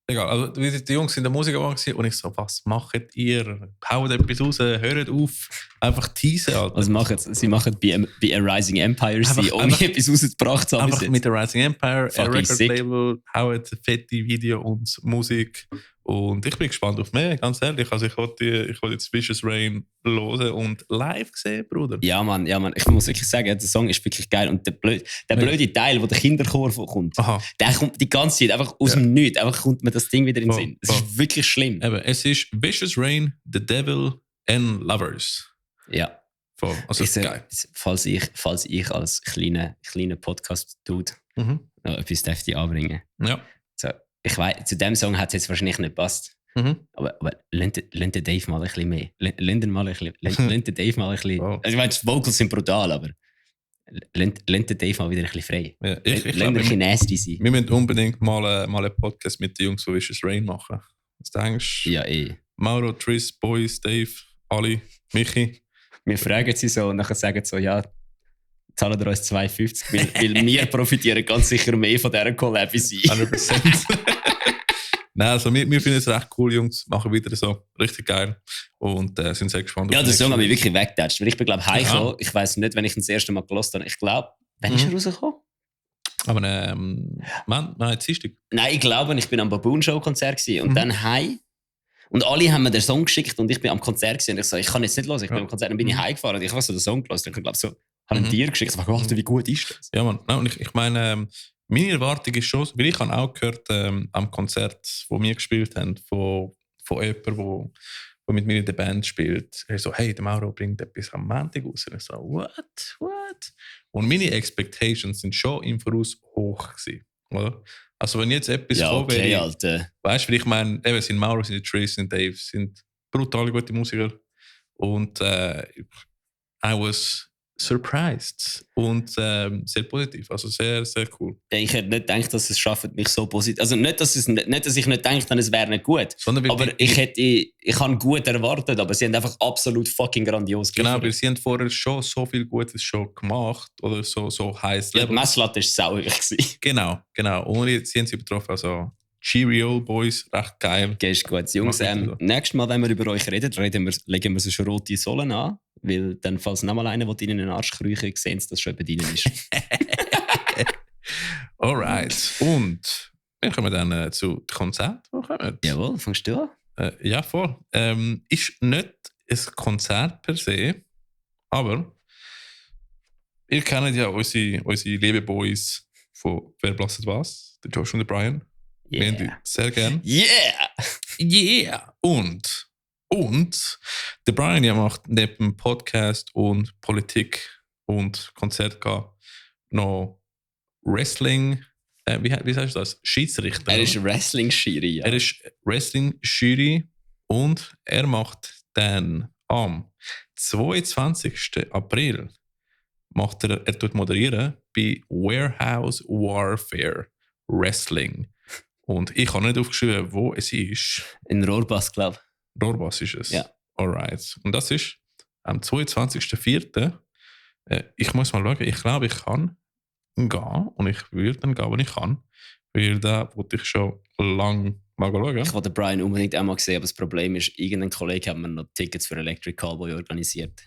Egal, also die Jungs in der Musikabend und ich so, was macht ihr? Haut etwas raus, hört auf, einfach teasen, Alter. Was machen sie? Sie machen bei A Rising Empire Einfach- ohne einfach- etwas rausgebracht zu haben. Einfach bis jetzt. mit der Rising Empire, ein Fucking sick. Record-Label, haut fette Video und Musik. Und ich bin gespannt auf mehr, ganz ehrlich. Also ich wollte jetzt Vicious Rain hören und live sehen, Bruder. Ja, Mann, ich muss wirklich sagen, der Song ist wirklich geil. Und der blöde Teil, wo der Kinderchor kommt, Aha. der kommt die ganze Zeit einfach aus dem Nichts. Einfach kommt mir das Ding wieder in den Voll, Sinn. Es voll. ist wirklich schlimm. Eben, es ist Vicious Rain, The Devil and Lovers. Ja. Voll. Also Ich geil. falls ich als kleiner Podcast-Dude Mhm. noch etwas dürfte anbringen. Ja. So, ich weiss, zu dem Song hat es jetzt wahrscheinlich nicht gepasst. Mhm. Aber lernt den Dave mal ein bisschen mehr. Lernt den Dave mal ein bisschen. Wow. Also ich meine, die Vocals sind brutal, aber lernt den Dave mal wieder ein bisschen frei. Ja, ich Lernt glaube, ein bisschen nasty sein. wir müssen unbedingt mal einen Podcast mit den Jungs von Vicious Rain machen. Was denkst du? Ja, Mauro, Tris, Boys, Dave, Ali, Michi. Wir fragen sie so und dann sagen sie so, ja, zahlen ihr uns 2,50, weil wir profitieren ganz sicher mehr von dieser Collab wie sie. 100%. Nein, also wir finden es recht cool, Jungs. Machen wieder so. Richtig geil. Und sind sehr gespannt. Ja, auf der die Song hat mich nächste. wirklich weggetatscht. Weil ich bin, glaube ich, heimgekommen. Ich weiss nicht, wenn ich ihn das erste Mal gelost habe. Ich glaube, wann ist er rausgekommen? Aber nein, Dienstag. Nein, ich glaube, ich bin am Baboon Show Konzert gewesen und dann heim. Und alle haben mir den Song geschickt und ich bin am Konzert gewesen. Und ich so, ich kann jetzt nicht los, ich bin am Konzert. Dann bin ich heimgefahren und ich habe so den Song gelesen. Und ich glaube so, habe ihn dir geschickt. Ich so, Alter, wie gut ist das? Ja, Mann. Nein, und ich meine, meine Erwartung ist schon, weil ich habe auch gehört am Konzert, wo wir gespielt haben, von jemandem, wo mit mir in der Band spielt. Er so, hey, der Mauro bringt etwas am Montag raus. Und ich so, what? Und meine Expectations sind schon im Voraus hoch gewesen, oder? Also wenn jetzt etwas Ja, gekommen okay, wäre, Alter. weißt du, ich meine, eben sind Mauro, sind Trace, sind Dave, sind brutal gute Musiker. Und I was surprised und sehr positiv, also sehr, sehr cool. Ich hätte nicht gedacht, dass es schafft, mich so positiv. Also nicht, dass ich nicht gedacht habe, es wäre nicht gut. Sondern weil Aber ich habe gut erwartet, aber sie haben einfach absolut fucking grandios Genau, geliefert. weil sie haben vorher schon so viel Gutes schon gemacht oder so heiß. Ja, die Messlatte war sauer gewesen. Genau. Und jetzt sie haben sie übertroffen, also Cheerio Boys, recht geil. Okay, ist gut. Jungs, Mach bitte so. nächstes Mal, wenn wir über euch reden, legen wir so schon rote Sohlen an, weil dann, falls nochmal einer in den Arsch kriechen, sehen sie, dass schon bei ihnen ist. Alright. Und wir kommen dann zu dem Konzert, wo kommen. Jawohl, fängst du an? Ja, voll. Ist nicht ein Konzert per se, aber ihr kennt ja unsere lieben Boys von Wer blasset was, der Josh und der Brian. Wir haben die sehr gern. Yeah! Und der Brian ja macht neben Podcast und Politik und Konzert noch Wrestling. Wie sagst du das? Schiedsrichter. Er ist Wrestling-Schiri, ja. Er ist Wrestling-Jury und er macht dann am 22. April er tut moderieren bei Warehouse Warfare Wrestling. Und ich habe nicht aufgeschrieben, wo es ist. In Rohrbass, glaube ich. Rohrbass ist es. Ja. Alright. Und das ist am 22.04. Ich muss mal schauen, ich glaube, ich kann gehen und ich würde dann gehen, wenn ich kann. Weil da wollte ich schon lange mal schauen. Ich wollte Brian unbedingt einmal sehen, aber das Problem ist, irgendein Kollege hat mir noch Tickets für Electric Callboy organisiert.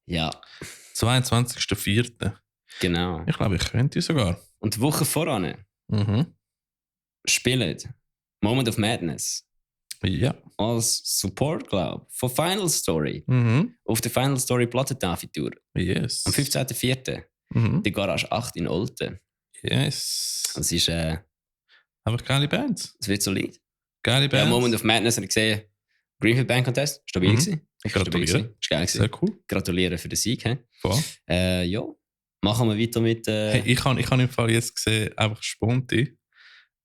Ja, 22.04. genau. Ich glaube, ich könnte sogar. Und die Woche voran spielen Moment of Madness Ja. als Support, glaube ich, von Final Story auf der Final Story Plattentafel-Tour Yes. am 15.04. Die Garage 8 in Olten. Yes. Das ist, Einfach geile Bands. das wird solid. Geile Ja, Bands. Moment of Madness habe ich gesehen. Greenfield Band Contest, stabil gewesen. Gratuliere. Stabil gewesen. Ist geil gewesen. Sehr cool. Gratulieren für den Sieg. He? Voll. Ja, machen wir weiter mit. Hey, ich habe im Fall jetzt gesehen, einfach spontan.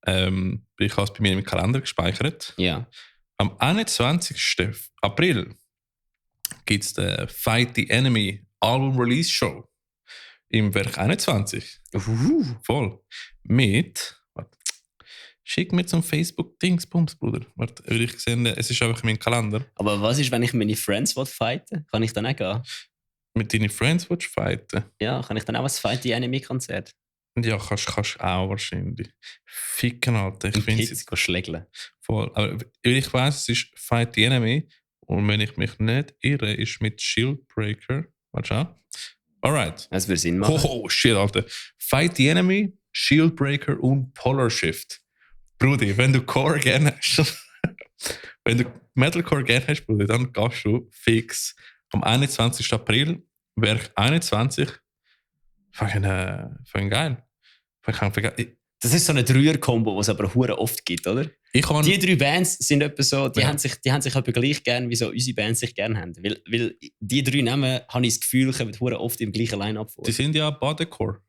Ich habe es bei mir im Kalender gespeichert. Ja. Am 21. April gibt es den Fight the Enemy Album Release Show im Werk 21. Voll. Mit. Warte. Schick mir zum Facebook-Dingsbums, Bruder. Warte, weil ich gesehen, es ist einfach in meinem Kalender. Aber was ist, wenn ich meine Friends fighten will? Kann ich dann auch gehen? Mit deinen Friends willst du fighten? Ja, kann ich dann auch ein Fight the Enemy Konzert? Ja, kannst auch wahrscheinlich. Ficken, Alter. Ich finde es Kids schlägeln. voll. Aber ich weiss, es ist Fight the Enemy. Und wenn ich mich nicht irre, ist mit Shieldbreaker. Warte schon. Alright. Das würde Sinn machen. Oh, shit, Alter. Fight the Enemy, Shieldbreaker und Polar Shift. Brudi, wenn du Core gerne hast, wenn du Metalcore gerne hast, Brudi, dann gehst du fix am 21. April, Werk 21. Fucking geil. Das ist so eine Dreier-Kombo, die es aber hure oft gibt, oder? Ich kann, Die 3 Bands sind etwa so, die Ja. haben sich etwa gleich gern, wie so unsere Bands sich gern haben. Weil die 3 Namen, habe ich das Gefühl, kommen hure oft im gleichen Line-Up vor. die sind ja Badecore.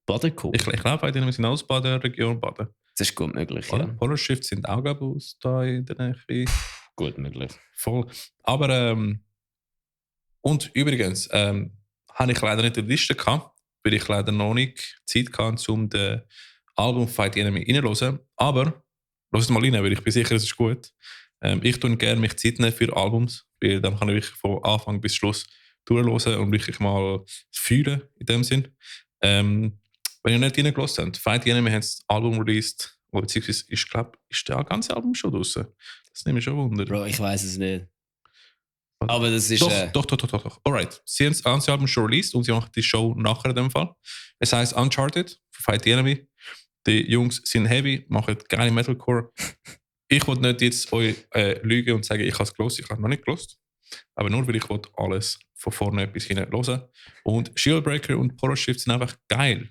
Baden-Cool. Ich glaube, bei denen sind aus Baden-Region Baden. Das ist gut möglich, Oder? ja. Polar Shift sind auch, glaube ich, aus da in der Nähe. Gut möglich. Voll. Aber, und übrigens, habe ich leider nicht in der Liste gehabt, weil ich leider noch nicht Zeit hatte, um das Album Fight the Enemy reinzuhören. Aber, lass es mal rein, weil ich bin sicher, es ist gut. Ich tue gerne mich Zeit nehmen für Albums, weil dann kann ich wirklich von Anfang bis Schluss durchhören und wirklich mal fühlen in dem Sinn. Wenn ihr nicht reingelassen habt, Fight the Enemy hat das Album released, oder beziehungsweise, ich glaube, ist das ganze Album schon draußen? Das nehme ich schon Wunder. Bro, ich weiß es nicht. Aber das ist. Doch. Alright. Sie haben das ganze Album schon released und sie machen die Show nachher in dem Fall. Es heisst Uncharted, Fight the Enemy. Die Jungs sind heavy, machen geile Metalcore. Ich wollte nicht jetzt euch lügen und sagen, ich habe es gelost. Ich habe noch nicht gelost. Aber nur, weil ich wollte alles von vorne bis hinten hören. Und Shieldbreaker und Polar Shift sind einfach geil.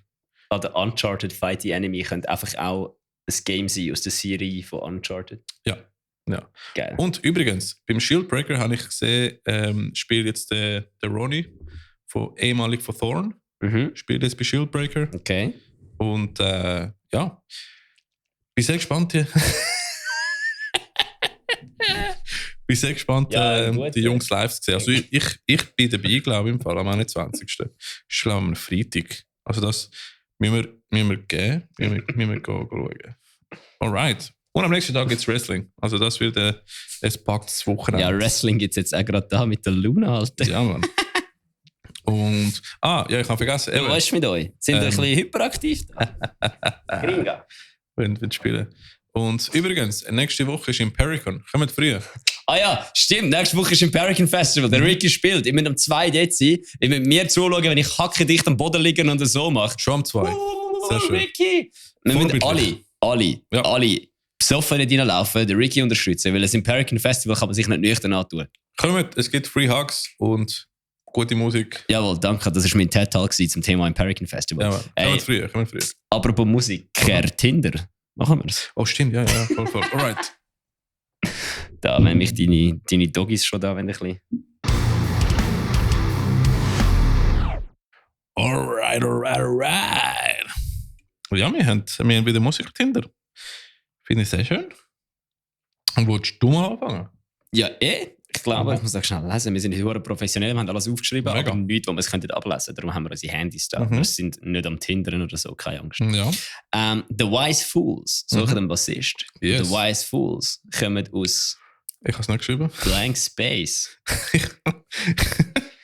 Der Uncharted Fight the Enemy könnte einfach auch ein Game sein aus der Serie von Uncharted. Ja. Geil. Und übrigens, beim Shieldbreaker habe ich gesehen, spielt jetzt der Ronnie, ehemalig von Thorn, spielt jetzt bei Shieldbreaker. Okay. Und ja, bin sehr gespannt hier. Bin sehr gespannt, Ja, gut, die Jungs live zu sehen. Also ich bin dabei, glaube ich, im Fall am 21. Das ist glaube ich am Freitag. Also das müssen wir gehen, müssen wir schauen. Alright. Und am nächsten Tag gibt es Wrestling. Also das wird ein packtes Wochenende. Ja, Wrestling gibt es jetzt auch gerade da mit der Luna, Alter. Ja, Mann. Und, ja, ich habe vergessen. Du weißt mit euch? Sind wir ein bisschen hyperaktiv da? Gringa. Wenn wir spielen. Und übrigens, nächste Woche ist Impericon. Kommt früher. Ah ja, stimmt. Nächste Woche ist im Imperican Festival. Der Ricky spielt. Ich muss am 2 dort sein. Ich muss mir zuschauen, wenn ich hackendicht am Boden liege und so mache. Schon am 2. Sehr schön. Ricky! Wir müssen alle besoffen nicht reinlaufen, den Ricky unterstützen, weil das Imperican Festival kann man sich nicht nüchtern antun. Kommt, es gibt Free Hugs und gute Musik. Jawohl, danke. Das war mein TED-Talk zum Thema Imperican Festival. Ja, Mann. Kommt früher. Apropos Musik, Tinder. Machen wir es. Oh, stimmt, ja, voll. Alright. Da, wenn mich deine Doggies schon da, wenn ein bisschen. Alright. Ja, wir haben wieder Musik-Tinder. Finde ich sehr schön. Und willst du mal anfangen? Ja, ich glaube, ich muss das schnell lesen. Wir sind heute professionell, wir haben alles aufgeschrieben, Mega. aber nichts, wo wir es ablesen. Darum haben wir unsere Handys da. Wir sind nicht am Tindern oder so, keine Angst. Ja. The Wise Fools, suchen den Bassist. Yes. The Wise Fools kommen aus Ich habe es nicht geschrieben. Blank Space.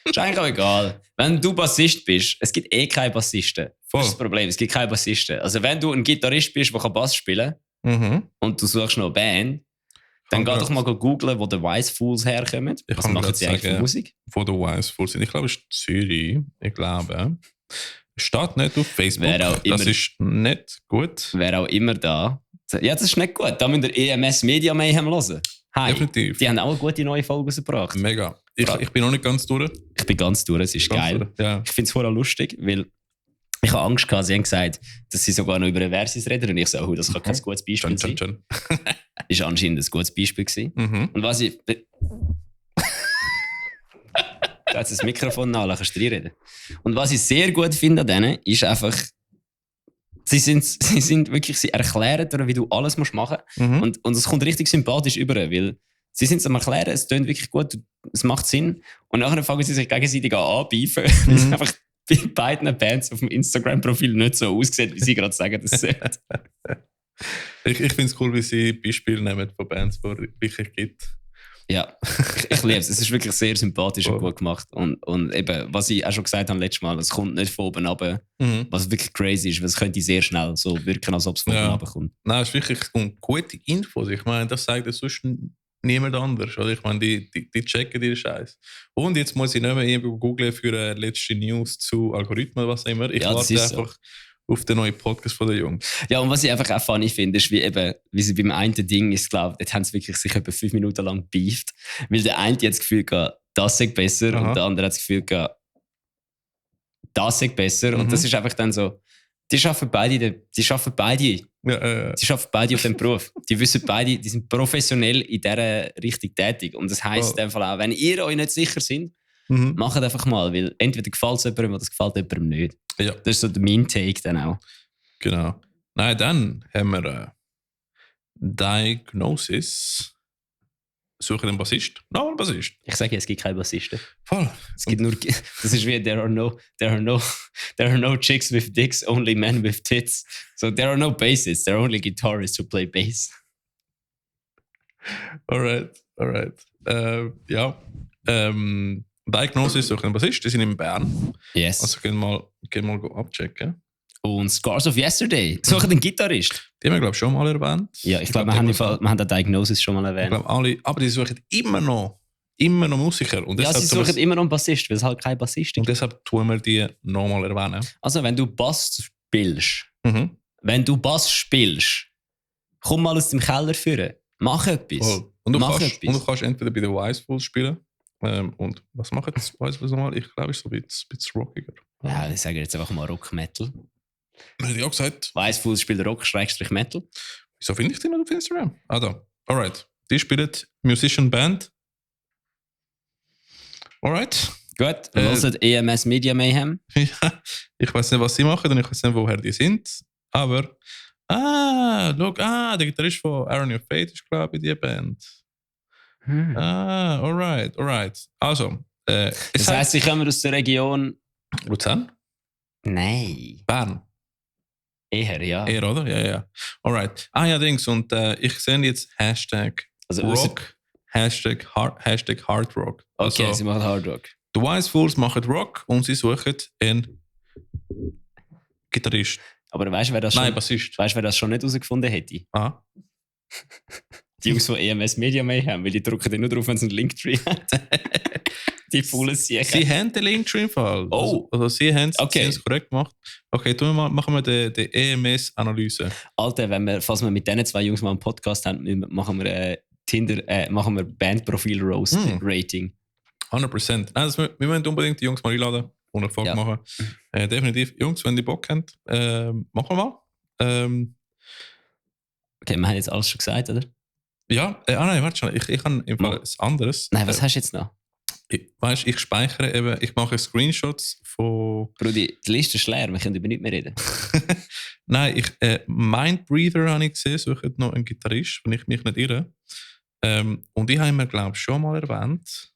Ist eigentlich auch egal. Wenn du Bassist bist, es gibt keine Bassisten. Voll. Das ist das Problem, es gibt keine Bassisten. Also wenn du ein Gitarrist bist, der Bass spielen kann und du suchst noch eine Band, dann geh doch mal googlen, wo die Wise Fools herkommen. Ich Was kann machen grad sie eigentlich für sagen, Musik? Wo der Wise Fools sind. Ich glaube, es ist Zürich. Ich glaube. Es steht nicht auf Facebook. Wer auch Das immer- ist nicht gut. Wer auch immer da. Ja, das ist nicht gut. Da müsst ihr EMS Media Mayhem hören. Hi. Definitiv. Die haben auch eine gute neue Folge rausgebracht. Mega. Ich bin noch nicht ganz durch. Ich bin ganz durch, es ist geil. Durch. Ja. Ich finde es voll lustig, weil ich habe Angst gehabt, sie haben gesagt, dass sie sogar noch über eine Versus reden und ich so, oh, das kann kein gutes Beispiel sein. Schön. Ist anscheinend ein gutes Beispiel gewesen. Und was ich... Da hat das Mikrofon nach, kannst du reinreden. Und was ich sehr gut finde an denen, ist einfach, sie sind wirklich, sie erklären dir, wie du alles musst machen musst. Und es kommt richtig sympathisch über, weil sie sind es am Erklären, es tönt wirklich gut, es macht Sinn. Und nachher fangen sie sich gegenseitig an anbeifen, weil es einfach bei beiden Bands auf dem Instagram-Profil nicht so aussieht, wie sie gerade sagen, das sollte. Ich finde es cool, wie sie Beispiele nehmen von Bands, die es wirklich gibt. Ja, ich liebe es. Es ist wirklich sehr sympathisch und gut gemacht. Und eben, was ich auch schon gesagt habe letztes Mal, es kommt nicht von oben runter. Mhm. Was wirklich crazy ist, weil es könnte sehr schnell so wirken, als ob es von oben runter kommt. Nein, es ist wirklich und gute Infos. Ich meine, das sagt ja sonst niemand anders. Oder? Ich meine, die checken den Scheiß. Und jetzt muss ich nicht mehr irgendwo googlen für letzte News zu Algorithmen, was auch immer. Ich Ja, das warte ist einfach auf den neuen Podcast von den Jungs. Ja, und was ich einfach auch funny finde, ist, wie sie beim einen Ding ist, glaube ich, dort haben sie wirklich sich etwa 5 Minuten lang beeft, weil der eine jetzt das Gefühl gehabt, das sei besser Aha. und der andere hat das Gefühl gehabt, das sei besser. Und das ist einfach dann so, die arbeiten beide auf dem Beruf. Die wissen beide, die sind professionell in dieser Richtung tätig. Und das heisst in dem Fall auch, wenn ihr euch nicht sicher seid, macht einfach mal, weil entweder gefällt es jemandem oder es gefällt jemandem nicht. Ja. Das ist so der mein Take dann auch. Genau. Nein, dann haben wir Diagnosis. Suchen den Bassist. Noch einen Bassist. Ich sage, es gibt keine Bassisten. Voll. Es gibt nur, das ist wie there are no chicks with dicks, only men with tits. So there are no bassists, there are only guitarists who play bass. Alright. Ja. Diagnosis suchen den Bassist. Die sind in Bern. Yes. Also gehen mal abchecken. Und Scars of Yesterday. Suchen den Gitarrist. Die haben wir, glaube ich, schon mal erwähnt. Ja, ich glaube, wir haben die Diagnosis schon mal Ich erwähnt. glaube, alle, aber die suchen immer noch Musiker. Und Ja, deshalb sie suchen immer noch einen Bassist, weil es halt kein Bassist und gibt. deshalb tun wir die nochmal erwähnen. Also, wenn du Bass spielst, Mhm. komm mal aus dem Keller führen. Mach etwas. Voll. Und du Mach kannst etwas. entweder bei den Wisefools spielen. Und was machen die Wisefools nochmal? Ich glaube, es ist so ein bisschen rockiger. Ja, ich sage jetzt einfach mal Rock-Metal. Hätte ich auch gesagt. Weißfuß spielt Rock-Metal. Wieso finde ich die nicht auf Instagram? Ah, da. Alright. Die spielen Musician Band. Alright. Gut, hört EMS Media Mayhem. Ja, ich weiß nicht, was sie machen und ich weiß nicht, woher die sind. Aber. Der Gitarrist von Iron Your Fate ist, glaube ich, die Band. Alright. Also. Das heisst, sie kommen aus der Region. Luzern? Nein. Bern. Eher, ja. Eher, oder? Ja. Alright. Ja, Dings. Und ich sehe jetzt Hashtag Also Rock, Hashtag Hard Rock. Okay, Also, sie machen Hard Rock. die Wisefools machen Rock und sie suchen einen Gitarrist. Aber weißt du, wer das Bassist. wer das schon nicht herausgefunden hätte? Ah. Die Jungs von EMS Media Mayhem, weil die drücken dann nur drauf, wenn sie einen Linktree haben. Die faulen Siechen. Sie haben den Linktree im Fall. Oh. Also sie haben Okay. es korrekt gemacht. Okay, machen wir die EMS-Analyse. Alter, falls wir mit diesen zwei Jungs mal einen Podcast haben, machen wir Bandprofil-Rating. 100%. Nein, wir müssen unbedingt die Jungs mal einladen und eine Folge Ja. machen. Definitiv. Jungs, wenn die Bock haben, machen wir mal. Okay, wir haben jetzt alles schon gesagt, oder? Ja, nein, warte schon. Ich habe im Fall etwas anderes. Nein, was hast du jetzt noch? Weißt du, ich speichere eben, ich mache Screenshots von. Brudi, die Liste ist leer, wir können über nichts mehr reden. Nein, Mindbreather habe ich gesehen, suche noch einen Gitarrist, wenn ich mich nicht irre. Und ich habe mir, glaube ich, schon mal erwähnt.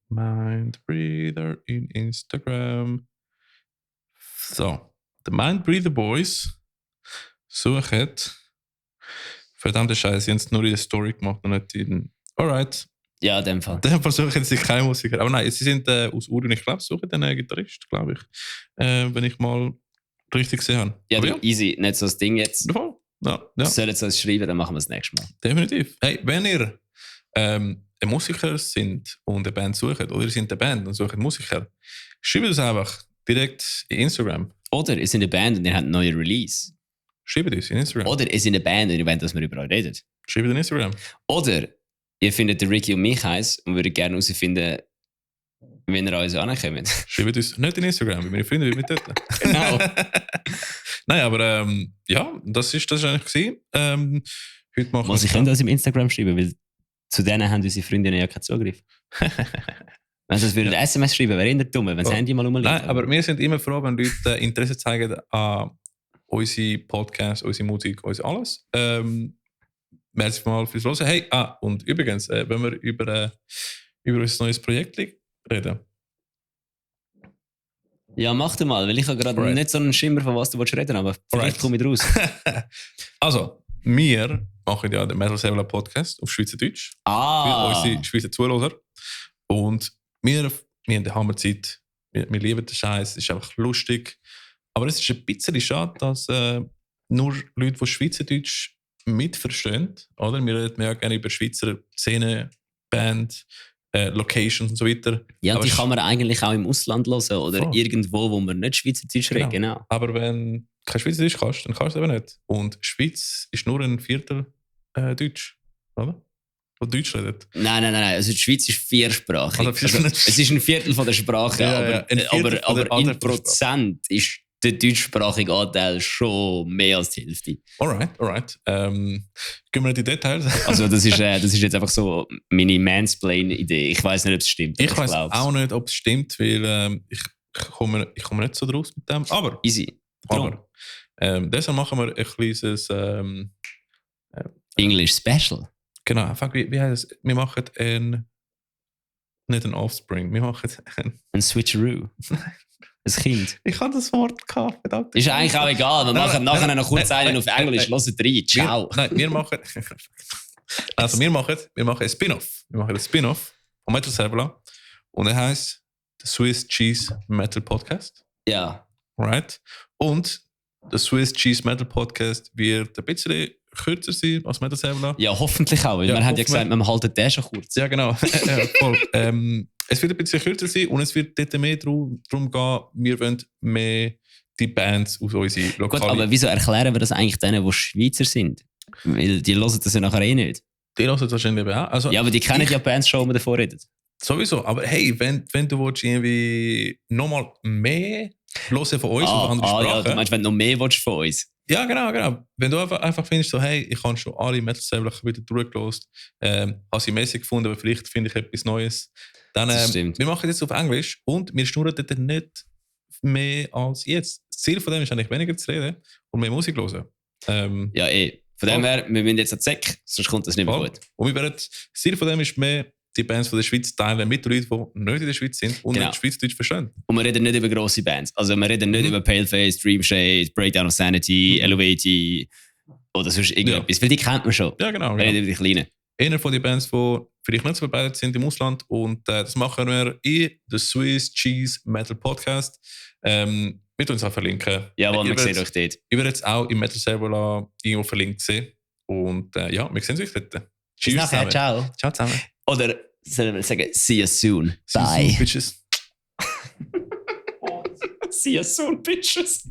Mindbreather in Instagram. So, die Mindbreather Boys suchen. Verdammte Scheiße, sie haben es nur in der Story gemacht und nicht in. Alright. Ja, in dem Fall. Dann versuchen sie keine Musiker. Aber nein, sie sind aus Urin, ich glaube, suchen einen Gitarrist, glaube ich. Wenn ich mal richtig gesehen habe. Ja, Aber du, easy, nicht so das Ding jetzt. der Fall. Ja. Sollen sie uns schreiben, dann machen wir es nächstes Mal. Definitiv. Hey, wenn ihr ein Musiker sind und eine Band sucht, oder ihr seid eine Band und sucht Musiker, schreibt uns einfach direkt in Instagram. Oder ihr seid eine Band und ihr habt einen neuen Release. Schreibt uns in Instagram. Oder ihr seid eine Band und ihr wollt, dass wir überall reden. Schreibt in Instagram. Oder ihr findet den Ricky und mich heiß und würdet gerne herausfinden, wenn ihr an uns ankommt. Schreibt uns nicht in Instagram, weil meine Freunde will mich töten. Genau. Nein, aber ja, das ist eigentlich gewesen. Heute machen Was, wir ich könnte uns im Instagram schreiben, weil zu denen haben unsere Freundinnen ja keinen Zugriff. Wenn sie uns würden SMS schreiben, wäre eher dumm, wenn das Handy mal rumliegt. Nein, aber wir sind immer froh, wenn Leute Interesse zeigen an unsere Podcasts, unsere Musik, uns alles. Merci mal fürs Hören. Hey, und übrigens, wenn wir über unser neues Projekt reden. Ja, mach dir mal, weil ich habe gerade Alright. nicht so einen Schimmer, von was du reden willst, aber vielleicht Alright. komme ich raus. Also, wir machen ja den Metal Servola Podcast auf Schweizerdeutsch für Ah, unsere Schweizer Zuhörer. Und wir haben eine Hammerzeit. Wir lieben den Scheiß, es ist einfach lustig. Aber es ist ein bisschen schade, dass nur Leute, die Schweizerdeutsch mitverstehen, oder? Wir reden ja gerne über Schweizer Szene, Band, Locations und so weiter. ja, aber die kann man eigentlich auch im Ausland hören oder Voll. irgendwo, wo man nicht Schweizerdeutsch redet. Genau. Aber wenn du kein Schweizerdeutsch kannst, dann kannst du es eben nicht. Und Schweiz ist nur ein Viertel Deutsch, oder? Wo Deutsch redet. Nein. Also die Schweiz ist viersprachig. Also, Es ist ein Viertel von der Sprache, Ja, ja, ein Viertel von der aber anderen in Prozent ist der deutschsprachige Anteil schon mehr als die Hälfte. Alright. Gehen wir in die Details. Also das ist jetzt einfach so meine Mansplain-Idee. Ich weiß nicht, ob es stimmt. Ich aber weiß glaub's. auch nicht, ob es stimmt, weil ich komme nicht so draus mit dem. Aber Easy. deshalb machen wir ein kleines English Special. genau, fuck, wie heißt es? Wir machen nicht ein Offspring, wir machen Ein Switcheroo. Ein Kind. ich habe das Wort gehabt, verdammt. Ist eigentlich auch egal. Wir machen nachher noch kurz einen auf Englisch. Hört rein. Ciao. Wir machen ein Spin-off. Wir machen ein Spin-off von Metal Servola und er heißt The Swiss Cheese Metal Podcast. Ja. Right? Und der Swiss Cheese Metal Podcast wird ein bisschen kürzer sein als Metal Servola. Ja, hoffentlich auch. Weil Ja, wir haben ja hoffen gesagt, wir halten den schon kurz. Ja, genau. Voll. Es wird ein bisschen kürzer sein und es wird dort mehr darum gehen, wir wollen mehr die Bands aus unsere Gut, lokalen... aber wieso erklären wir das eigentlich denen, die Schweizer sind? Weil die hören das ja nachher eh nicht. Die hören es wahrscheinlich eben auch. Also, Ja, aber die kennen ja Bands schon, die davor reden. sowieso. Aber hey, wenn du willst, irgendwie nochmal mehr hören von uns auf andere ja, Sprachen... du meinst, wenn du noch mehr willst von uns. Ja, genau. Wenn du einfach findest, so, hey, ich habe schon alle Metal Servola wieder durchgelost, habe sie mäßig gefunden, aber vielleicht finde ich etwas Neues. Dann, Das stimmt. wir machen jetzt auf Englisch und wir schnurren dort nicht mehr als jetzt. Das Ziel von dem ist eigentlich weniger zu reden und mehr Musik hören. Ja, eh. Von dem her, wir müssen jetzt an die Säcke, sonst kommt das nicht mehr Voll. gut. Und wir werden, das Ziel von dem ist mehr, die Bands von der Schweiz teilen mit Leuten, die nicht in der Schweiz sind und Genau. nicht Schweizerdeutsch verstehen. Und wir reden nicht über grosse Bands. Also wir reden nicht über Paleface, Dream Shade, Breakdown of Sanity, Elevate oder sonst irgendetwas. Weil die kennt man schon. Ja, genau. Wir reden über die Kleinen. Einer von den Bands, die vielleicht nicht so verbreitet sind im Ausland. Und das machen wir in The Swiss Cheese Metal Podcast. Wir tun uns auch verlinken. Ja, wir Ihr sehen werdet- euch dort. Ich werde jetzt auch im Metal Servola irgendwo verlinkt sehen. Und ja, wir sehen uns dort. Bis Tschüss nachher, zusammen. ciao. Ciao zusammen. Oder sollen wir sagen, see you soon. See you Bye. soon, bitches. See you soon, bitches.